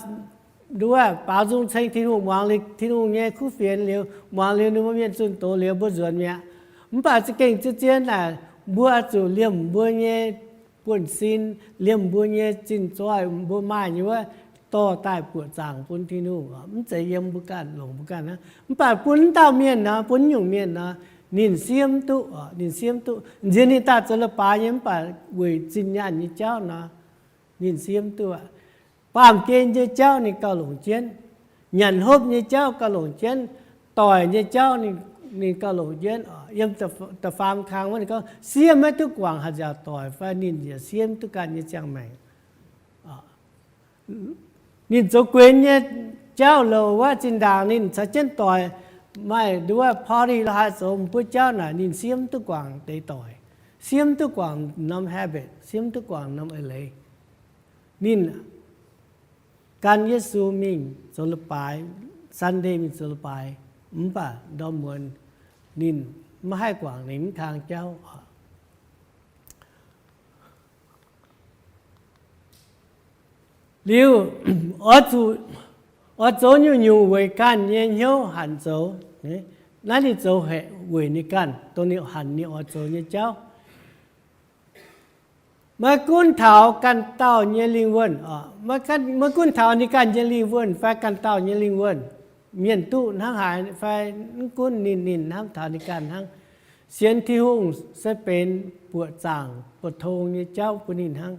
nduov baaux nzung ceng Tin-Hungh, muangx liuz Tin-Hungh nyei kuv fienx liuz, muangx liuz ninh mbuo mienh zunh doz liuz, mbuo nzuonx mi'aqv. Mv baac za'gengh zien-zien naaic, mbuo oix zuqc liemh mbuo nyei buonv-sin, liemh mbuo nyei zinh zoih, mbuo maaih nyei wuov, dorh daaih buoqc zaangc bun Tin-Hungh. Mv zeiz yiem mbuo ganh, longc mbuo ganh hnangv. Mv baac bun wuov dauh mienh nor, bun wuov nyungc mienh nor, ninh siev mv duqv, ninh siev mv duqv. Nziex ninh daaih zoux leiz-baaix nyei, mv baac weic zinh nyaanh nyei jauv nor, ninh siev mv duqv aqv. Baamh gen nyei jauv ninh gauh longc jienv, nyanc hopv nyei jauv gauh longc jienv, doic nyei jauv ninh gauh longc jienv. Yiem da'faam kang wuov ninh gorngv, siev maiv duqv guangc haih nziaauc doic fai ninh yaac siev mv duqv ganh nyei ziangh maengc. Ninh zoux guenx nyei jauv louc wuov, zinh ndaangc ninh caux jienv doic maaih nduov party la'haaix zoux m'buo jauv naaic, ninh siev mv duqv guangc deix doic, siev mv duqv guangc norm habit, siev mv duqv guangc norm eix leiz. Ninh gan Yesu mingh zoux leiz-baaix, Sunday mingh zoux leiz-baaix, mv baac ndorm muonz ninh maiv haih guangc ninh mv kang jauv. Liuz, oix zuqc, oix zoux nyungc-nyungc weic ganh nyei hnyouv hanc zoux. Naaiv ninh zoux haic weic ninh ganh, dongh ninh hanc ninh oix zoux nyei jauv. Maiv gunv taux ganh dauh nyei lingh wuonh, maiv gunv taux ninh ganh nyei lingh wuonh fai ganh dauh nyei lingh wuonh, mienh duqv hnangv haaix fai mv gunv ninh, ninh hnamv taux ninh ganh hnangv. Sienx Tin-Hungh se benx buoqc zaangc buoqc tong nyei jauv bun ninh hnangv.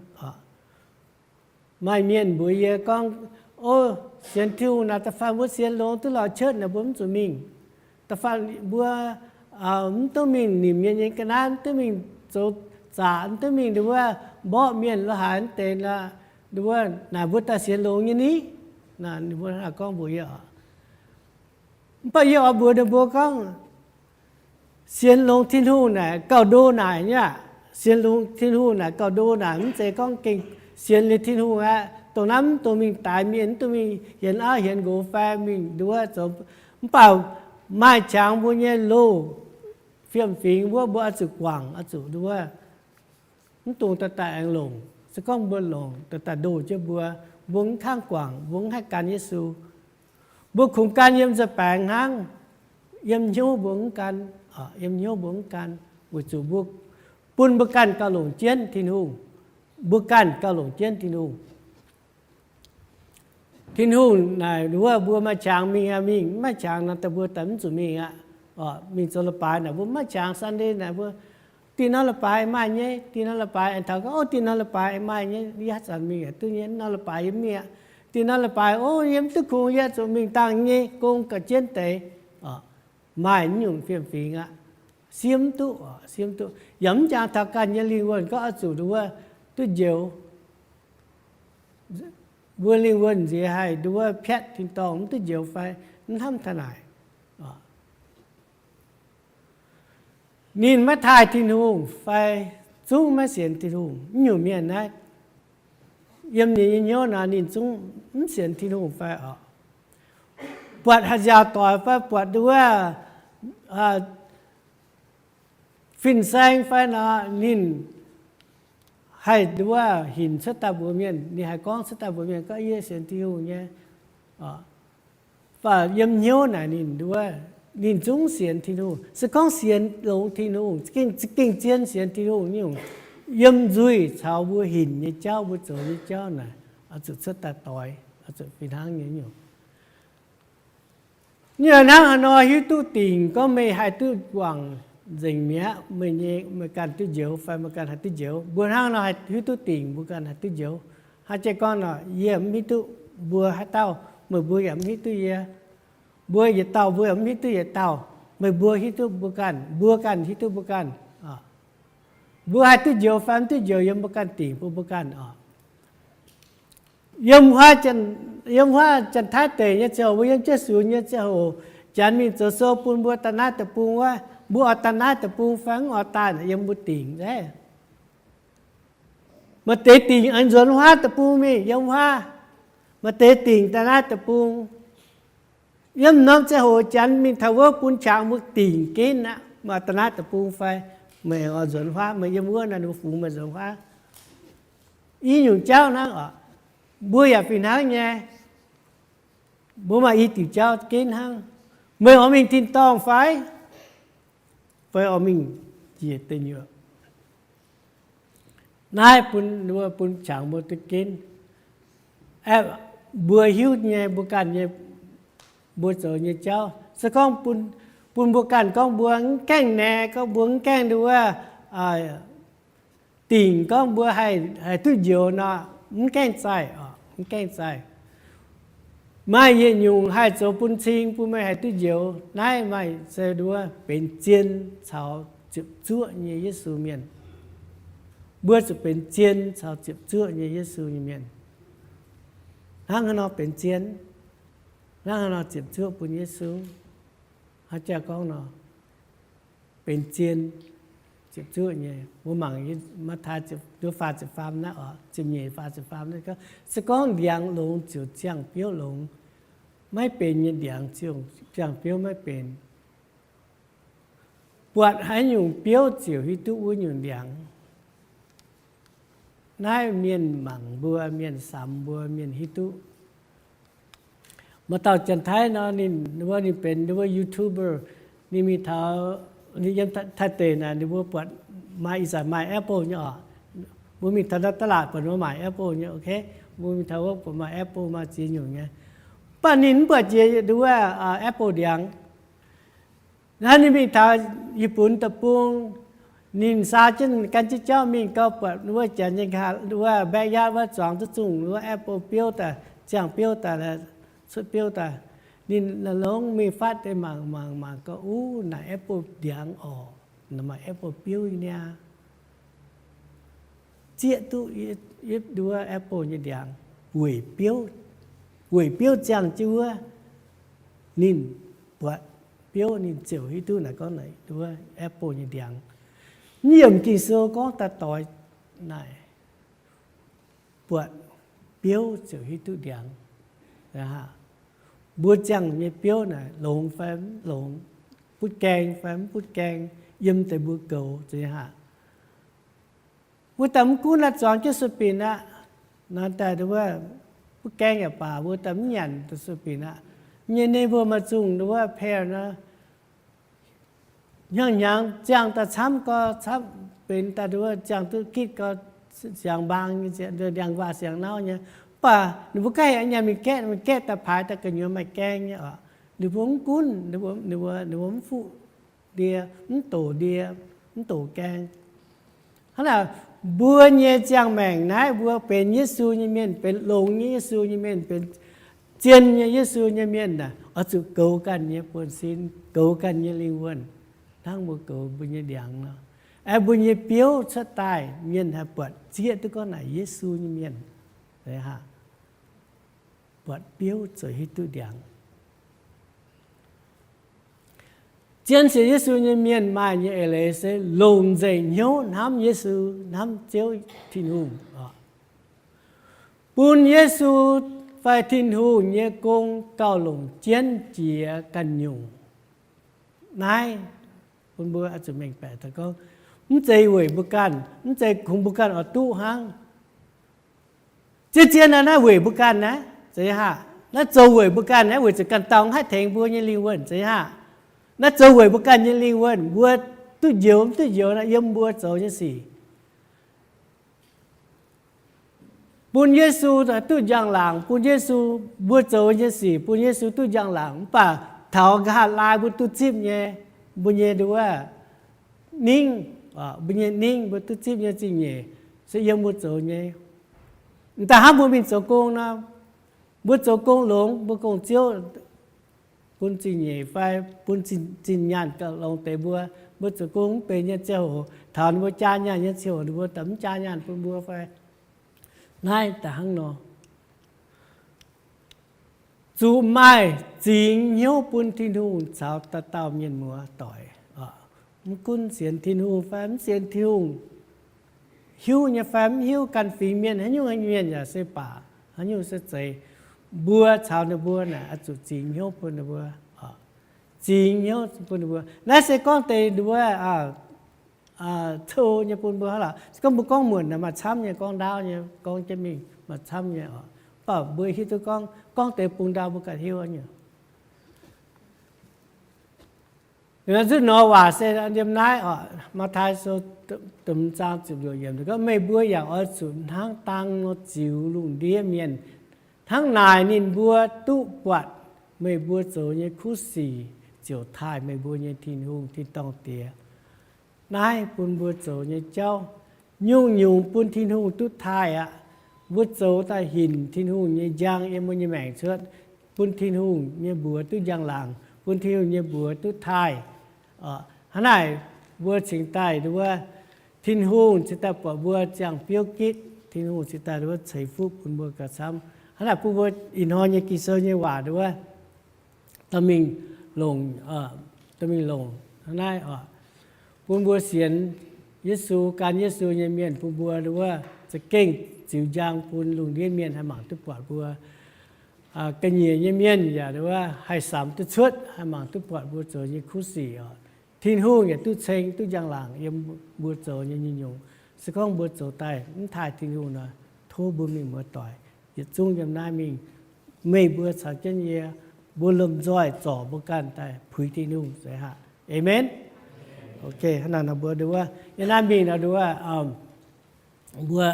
Maaih mienh mbuox yie gorngv, o, sienx Tin-Hungh naaic da'faanh mbuo sienx longx duqv lorz cuotv naaic mbuo mv zuqc mingh. Da'faanh mbuo mv duqv mingh nimc mienh nyei ga'naaiv, mv duqv mingh zoux zaqc, mv duqv mingh nduov mborqv mienh lo haaix deix, nduov naaic mbuo daaih sienx longx nyei ni. Ninh mbuo gorngv mbuox yie oc. Mv baac yie oix mbuox ninh mbuo gorngv, sienx longx Tin-Hungh naaic gauh ndo naaic nyei aqv. Sienx longx Tin-Hungh naaic gauh ndo naaic, mv zeiz gorngv gengh sienx liuz Tin-Hungh aqv, dongh naaiv mv dungx mingh daix mienh, mv dungx mingh hienx auv hienx nqox fai mingh nduov zoux. Mv baac maaih qangx mbuo nyei loz, fiem-fingx wuov mbuo oix zuqc guangc, oix zuqc nduov. Mv dungx daaih daaih aengx longc. Se gorngv mbuo longc daaih daaih ndoh jienv mbuo, mbuo mv kangv guangc, mbuo mv haih gan Yesu. Mbuo kungx gan yiem nza baengx hnangv. Yiem hnyouv mbuo mv gan, yiem hnyouv mbuo mv gan, weic zuqc mbuo, bun mbuo ganh gauh longc jienv Tin-Hungh. Mbuo ganh gauh longc jienv Tin-Hungh. Tin-Hungh naaic wuov mbuo maaih qangx mingh aqv, mingh, mv maaih qangx nor daaih mbuo daaih mv zuqc mingh aqv. Mingh zoux leiz-baaix naaic mbuo mv maaih qangx, Sunday naaic mbuo, dih norm leiz-baaix maaih nyei, dih norm leiz-baaix aengx taux gorngv, o, dih norm leiz-baaix maaih nyei, yie haaix zanc mingh yaac duqv nyei, norm leiz-baaix yie mingh aqv. Dih norm leiz-baaix, o, yie mv duqv kungx, yie zuqc mingh dangh nyei gong ga'jienv deix. Maaih nyungc fiem-fingx aqv, siemv duqv, siemv duqv. Yaac mv jangx taux ganh nyei lingh wuonh gorngv oix zuqc nduov duqv njoux. Mbuo lingh wuonh nziex haih nduov piatv tin-dorngh mv duqv njoux fai mv hnamv taux naaic. Ninh maiv taaih Tin-Hungh fai zungv maiv sienx Tin-Hungh. Mv nyungc mienh naaiv, yiem ninh nyei hnyouv nor ninh zungv mv sienx Tin-Hungh fai oc. Buatc haih nziaauc doic fai buatc nduov fin-saeng fai nor, ninh haih nduov hinc cuotv daaih mbuox mienh, ninh haih gorngv cuotv daaih mbuox mienh gorngv, yie sienx Tin-Hungh nyei. Mv baac yiem hnyouv naaic ninh nduov, ninh zungv sienx Tin-Hungh. Se gorngv sienx longx Tin-Hungh, gengh, gengh zien sienx Tin-Hungh nyungc, yiem nzuih caux mbuo hinc nyei jauv, mbuo zoux nyei jauv naaic, oix zuqc cuotv daaih doix, oix zuqc fih hnangv nyei nyungc. Nyungc hnangv haaix nor hiuv duqv dingc gorngv meih haih duqv guangc nzengc mi'aqv, meih nyei, meih ganh duqv njoux fai meih ganh haih duqv njoux. Mbuo hnangv nor haih hiuv duqv dingc mbuo ganh haih duqv njoux. Haaix jiex gorngv nor, yie mv hiuv duqv mbuo haaix dauh, meih mbuo yaac mv hiuv duqv yie. Mbuo yietc dauh mbuo yaac mv hiuv duqv yietc dauh. Meih mbuo hiuv duqv mbuo ganh, mbuo ganh hiuv duqv mbuo ganh. Mbuo haih duqv njoux fai mv duqv njoux yiem mbuo ganh dingc bun mbuo ganh oc. Yiem, yiem wuov Janx-Taiv deic nyei ziangh hoc, mbuo yiem jienv sux nyei ziangh hoc, Janx mingh zoux sou bun mbuo daaih naaiv deic-bung wuov, mbuo oix daaih naaiv deic-bung fai mv oix daaih yiem mbuo dingc. Maaih deix dingc aengx nzuonx wuov deic-bung mingh yiem wuov. Maaih deix dingc daaih naaiv deic-bung. Yiem norm ziangh hoc Janx mingh taux wuov bun qangx mbuo dingc ginv aqv. maaih da'naaiv deic-bung fai meih oix nzuonx huaav, meih yiem wuov naaic ninh mbuo fungx meih nzuonx huaav. I nyungc jauv hnangv oc. Mbuo yaac fih hnangv nyei. Mbuo maaih i diuc jauv ginv hnangv. Meih oix mingh tin-dorngh fai, fai oix mingh njiec deic nyuoqc? Naaiv bun, bun qangx mbuo duqv ginv. Aeqv, mbuo hiuv nyei, mbuo ganh nyei, mbuo zoux nyei jauv se gorngv bun mbuo ganh gorngv mbuo mv gaengh nae, gorngv mbuo mv gaengh nduov, dingc gorngv mbuo haih duqv njoux nor, mv gaengh zaih, mv gaengh zaih. Maaih yietc nyungc haih zoux bun cing bun meih haih duqv njoux. Naaiv maaih se nduov benx zien caux ziepc zuoqv nyei Yesu mienh. Mbuo zuqc benx zien caux ziepc zuoqv nyei Yesu nyei mienh. Hnangv haaix nor benx zien? Hnangv haaix nor ziepc zuoqv bun Yesu? Haaix jaax gorngv nor, benx zien ziepc zuoqv nyei. Mbuo mangc Matv^taai faah ziepc faam naaiv oc, ziepc nyeic faah ziepc faam naaiv gorngv, se gorngv ndiangx longx ziouc ziangh biouv longx, maiv benx nyei ndiangx ziouc ziangh biouv maiv benx. Buatc haaix nyungc biouv ziouc hiuv duqv wuov nyungc ndiangx. Naaiv mienh mangc mbuo, mienh samx mbuo, mienh hiuv duqv. Maaih dauh Janx-Taiv nor, ninh, ninh benx wuov YouTuber, ninh mingh taux, ninh yiem Taiv deic naaic, ninh mbuo buatc maaih ih zanc maaih apple nyei oc. Mbuo mingh taux naaiv ตลาด buatc ninh mbuo maaic apple nyei, ok. Mbuo mingh taux wuov buatc maaih apple maaih ziex nyungc nyei. Mv baac ninh mv buatc jiex nduov apple ndiangx. Naaiv ninh mingh taux Yietc Bun deic-bung, ninh saa jienv gan jienv jauv mingh gau, buatc wuov Janx nyei nqa'haav, wuov backyard wuov zuangx duqv zungh wuov apple biouv daaih, ziangh biouv daaih, cuotv biouv daaih. Ninh longx mingh fatv deix mangc mangc mangc gau, uv, naaic apple ndiangx oc, naaic maaih apple biouv nyei niaa. Zieqv duqv yietv nduov apple nyei ndiangx, weic biouv, weic biouv ziangh jienv wuov, ninh buatc biouv ninh ziouc hiuv duqv naaic gorngv naaic nduov apple nyei ndiangx. Yiem Ging-Sou gorngv daaih doix naaic, buatc biouv ziouc hiuv duqv ndiangx. Mbuo ziangh nyei biouv naaic longx fai mv longx, butv gaeng fai mv butv gaeng, yiem deix mbuo goux za'eix haic. Wuov dauh mv gunv naaiv zuangx jienv sueih binc aqv, naaiv daaih wuov butv gaeng yaac baac, wuov dauh mv nyanc daaih sueih binc aqv. Nyei ninh mbuo maaih zungh wuov pear nor, hnyangx-hnyangx ziangh daaih camv gau, camv benx daaih wuov ziangh duqv gitv gau, siangx mbaang, ndiangx-nquaah siangx nauv nyei. Mv baac ninh mbuo ga'heic nyanc mingh gaeqv, mingh gaeqv daaih paaix daaih gu'nyuoz maaih gaeng nyei oc. Ninh mbuo mv gunv, ninh mbuo, ninh mbuo mv fuqv ndie, mv doqc ndie, mv doqc gaeng. Hnangv naaic, mbuo nyei ziangh maengc naaiv, mbuo benx Yesu nyei mienh, benx longx nyei Yesu nyei mienh, benx zien nyei Yesu nyei mienh naaic, oix zuqc goux ganh nyei buonv-sin, goux ganh nyei lingh wuonh, hnangv mbuo goux mbuo nyei ndiangx nor. Aeqv, mbuo nyei biouv cuotv daaih, mienh haih buatc zieqv duqv gorngv naaic Yesu nyei mienh. Buatc biouv ziouc hiuv duqv ndiangx. Zien sienx Yesu nyei mienh maaih nyei eix leiz se longc nzengc hnyouv hnamv Yesu, hnamv Ziouv Tin-Hungh, bun Yesu fai Tin-Hungh nyei gong gauh longc jienv jiex ganh nyungc. Naaiv bun mbuo oix zuqc mengh baeqc daaih gorngv, mv zeiz weic mbuo ganh, mv zeiz kungx mbuo ganh oix duqv hnangv. Zien-zien naaiv, naaiv weic mbuo ganh naaiv, zeiz haic. Naaiv zoux weic mbuo ganh naaiv, weic zuqc ganh dauh haih tengx mbuo nyei lingh wuonh, zeiz haic. Naaiv zoux weic mbuo ganh nyei lingh wuonh, mbuo duqv njoux mv duqv njoux naaiv yiem mbuo zoux nyei sic. Bun Yesu duqv njang-laangc, bun Yesu, mbuo zoux nyei sic bun Yesu duqv njang-laangc. Mv baac taux nqa'haav laai mbuo duqv zipv nyei, mbuo nyei nduov ningv, mbuo nyei ningv mbuo duqv zipv nyei zingh nyeic se yiem mbuo zoux nyei. M'daaih hnangv mbuo mingh zoux gong nor, mbuo zoux gong longx, mbuo gong-ziouv bun zingh nyeic fai bun zinh nyaanh gauh longx deix mbuo. Mbuo zoux gong mv benx nyei ziangh hoc, taux ninh mbuo jaa nyaanh nyei ziangh hoc ninh mbuo daaih mv jaa nyaanh bun mbuo fai? Naaiv da'hnangv nor, zuqc maaih zingx hnyouv bun Tin-Hungh caux dauh dauh mienh muoz doic. Mv gunv sienx Tin-Hungh fai mv sienx Tin-Hungh, hiuv nyei fai mv hiuv, ganh fingx mienh haaix nyungc mienh yaac se baac, haaix nyungc se zeiz, mbuo caux ninh mbuo naaic oix zuqc zingx hnyouv bun ninh mbuo. zingx hnyouv bun ninh mbuo. Naaiv se gorngv deix nduov, cou nyei bun mbuo hnangv lorqc. Se gorngv mbuo gorngv muonc naaic maaih camv nyei, gorngv ndaauv nyei, gorngv jienv mingh maaih camv nyei oc. Mv baac mbuo hiuv duqv gorngv, gorngv deix bung ndau mbuo ganh hiuv nyei. Nzunc nor waac se yiem naaiv oc, Matv^taai Sou da'hmz zaang ziepc luoqc yiemc gorngv, meih mbuo yaac oix zuqc hnangv dang nor ziux lungh ndiev mienh, hnangv naaic ninh mbuo duqv buatc meih mbuo zoux nyei kuv sic ziouc taaih meih mbuo nyei Tin-Hungh tin-dorngh Diex. Naaiv bun mbuo zoux nyei jauv, nyungc-nyungc bun Tin-Hungh duqv taaih aqv. Mbuo zoux daaih hinc Tin-Hungh nyei njang yiem mbuo nyei maengc cuotv, bun Tin-Hungh nyei mbuox duqv njang-laangc, bun Tin-Hungh nyei mbuox duqv taaih. Hnangv naaic mbuo cingx daaih nduov, Tin-Hungh cingx daaih buatc mbuo ziangh biouv gitv, Tin-Hungh cingx daaih nduov ceix fuqv bun mbuo gauh camv. Hnangv naaic bun mbuo ih hnoi nyei Ging-Sou nyei waac nduov, dorh mingh longc, dorh mingh longc hnangv naaiv oc. Bun mbuo sienx Yesu, gan Yesu nyei mienh, bun mbuo nduov za'gengh ziux njang bun lungh ndiev mienh haih mangc duqv buatc mbuo. Ga'nyiec nyei mienh yaac nduov haih samx duqv cuotv, haih mangc duqv buatc mbuo zoux nyei kuv sic oc. Tin-Hungh yaac duqv ceng duqv njang-laangc yiem mbuo zoux nyei nyungc-nyungc. Se gorngv mbuo zoux daaih mv taaih Tin-Hungh nor, tov mbuo mingh muoz-doic yietc zungv yiem naaiv mingh, meih mbuo caux jienv yie, mbuo lomh nzoih zorc mbuo ganh daaih puix Tin-Hungh se haic. Aamen. Ok, hnangv naaic nor mbuo nduov, yiem naaiv mingh nor nduov, mbuo,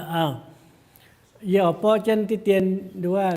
yie oix borqv jienv diqv dien nduov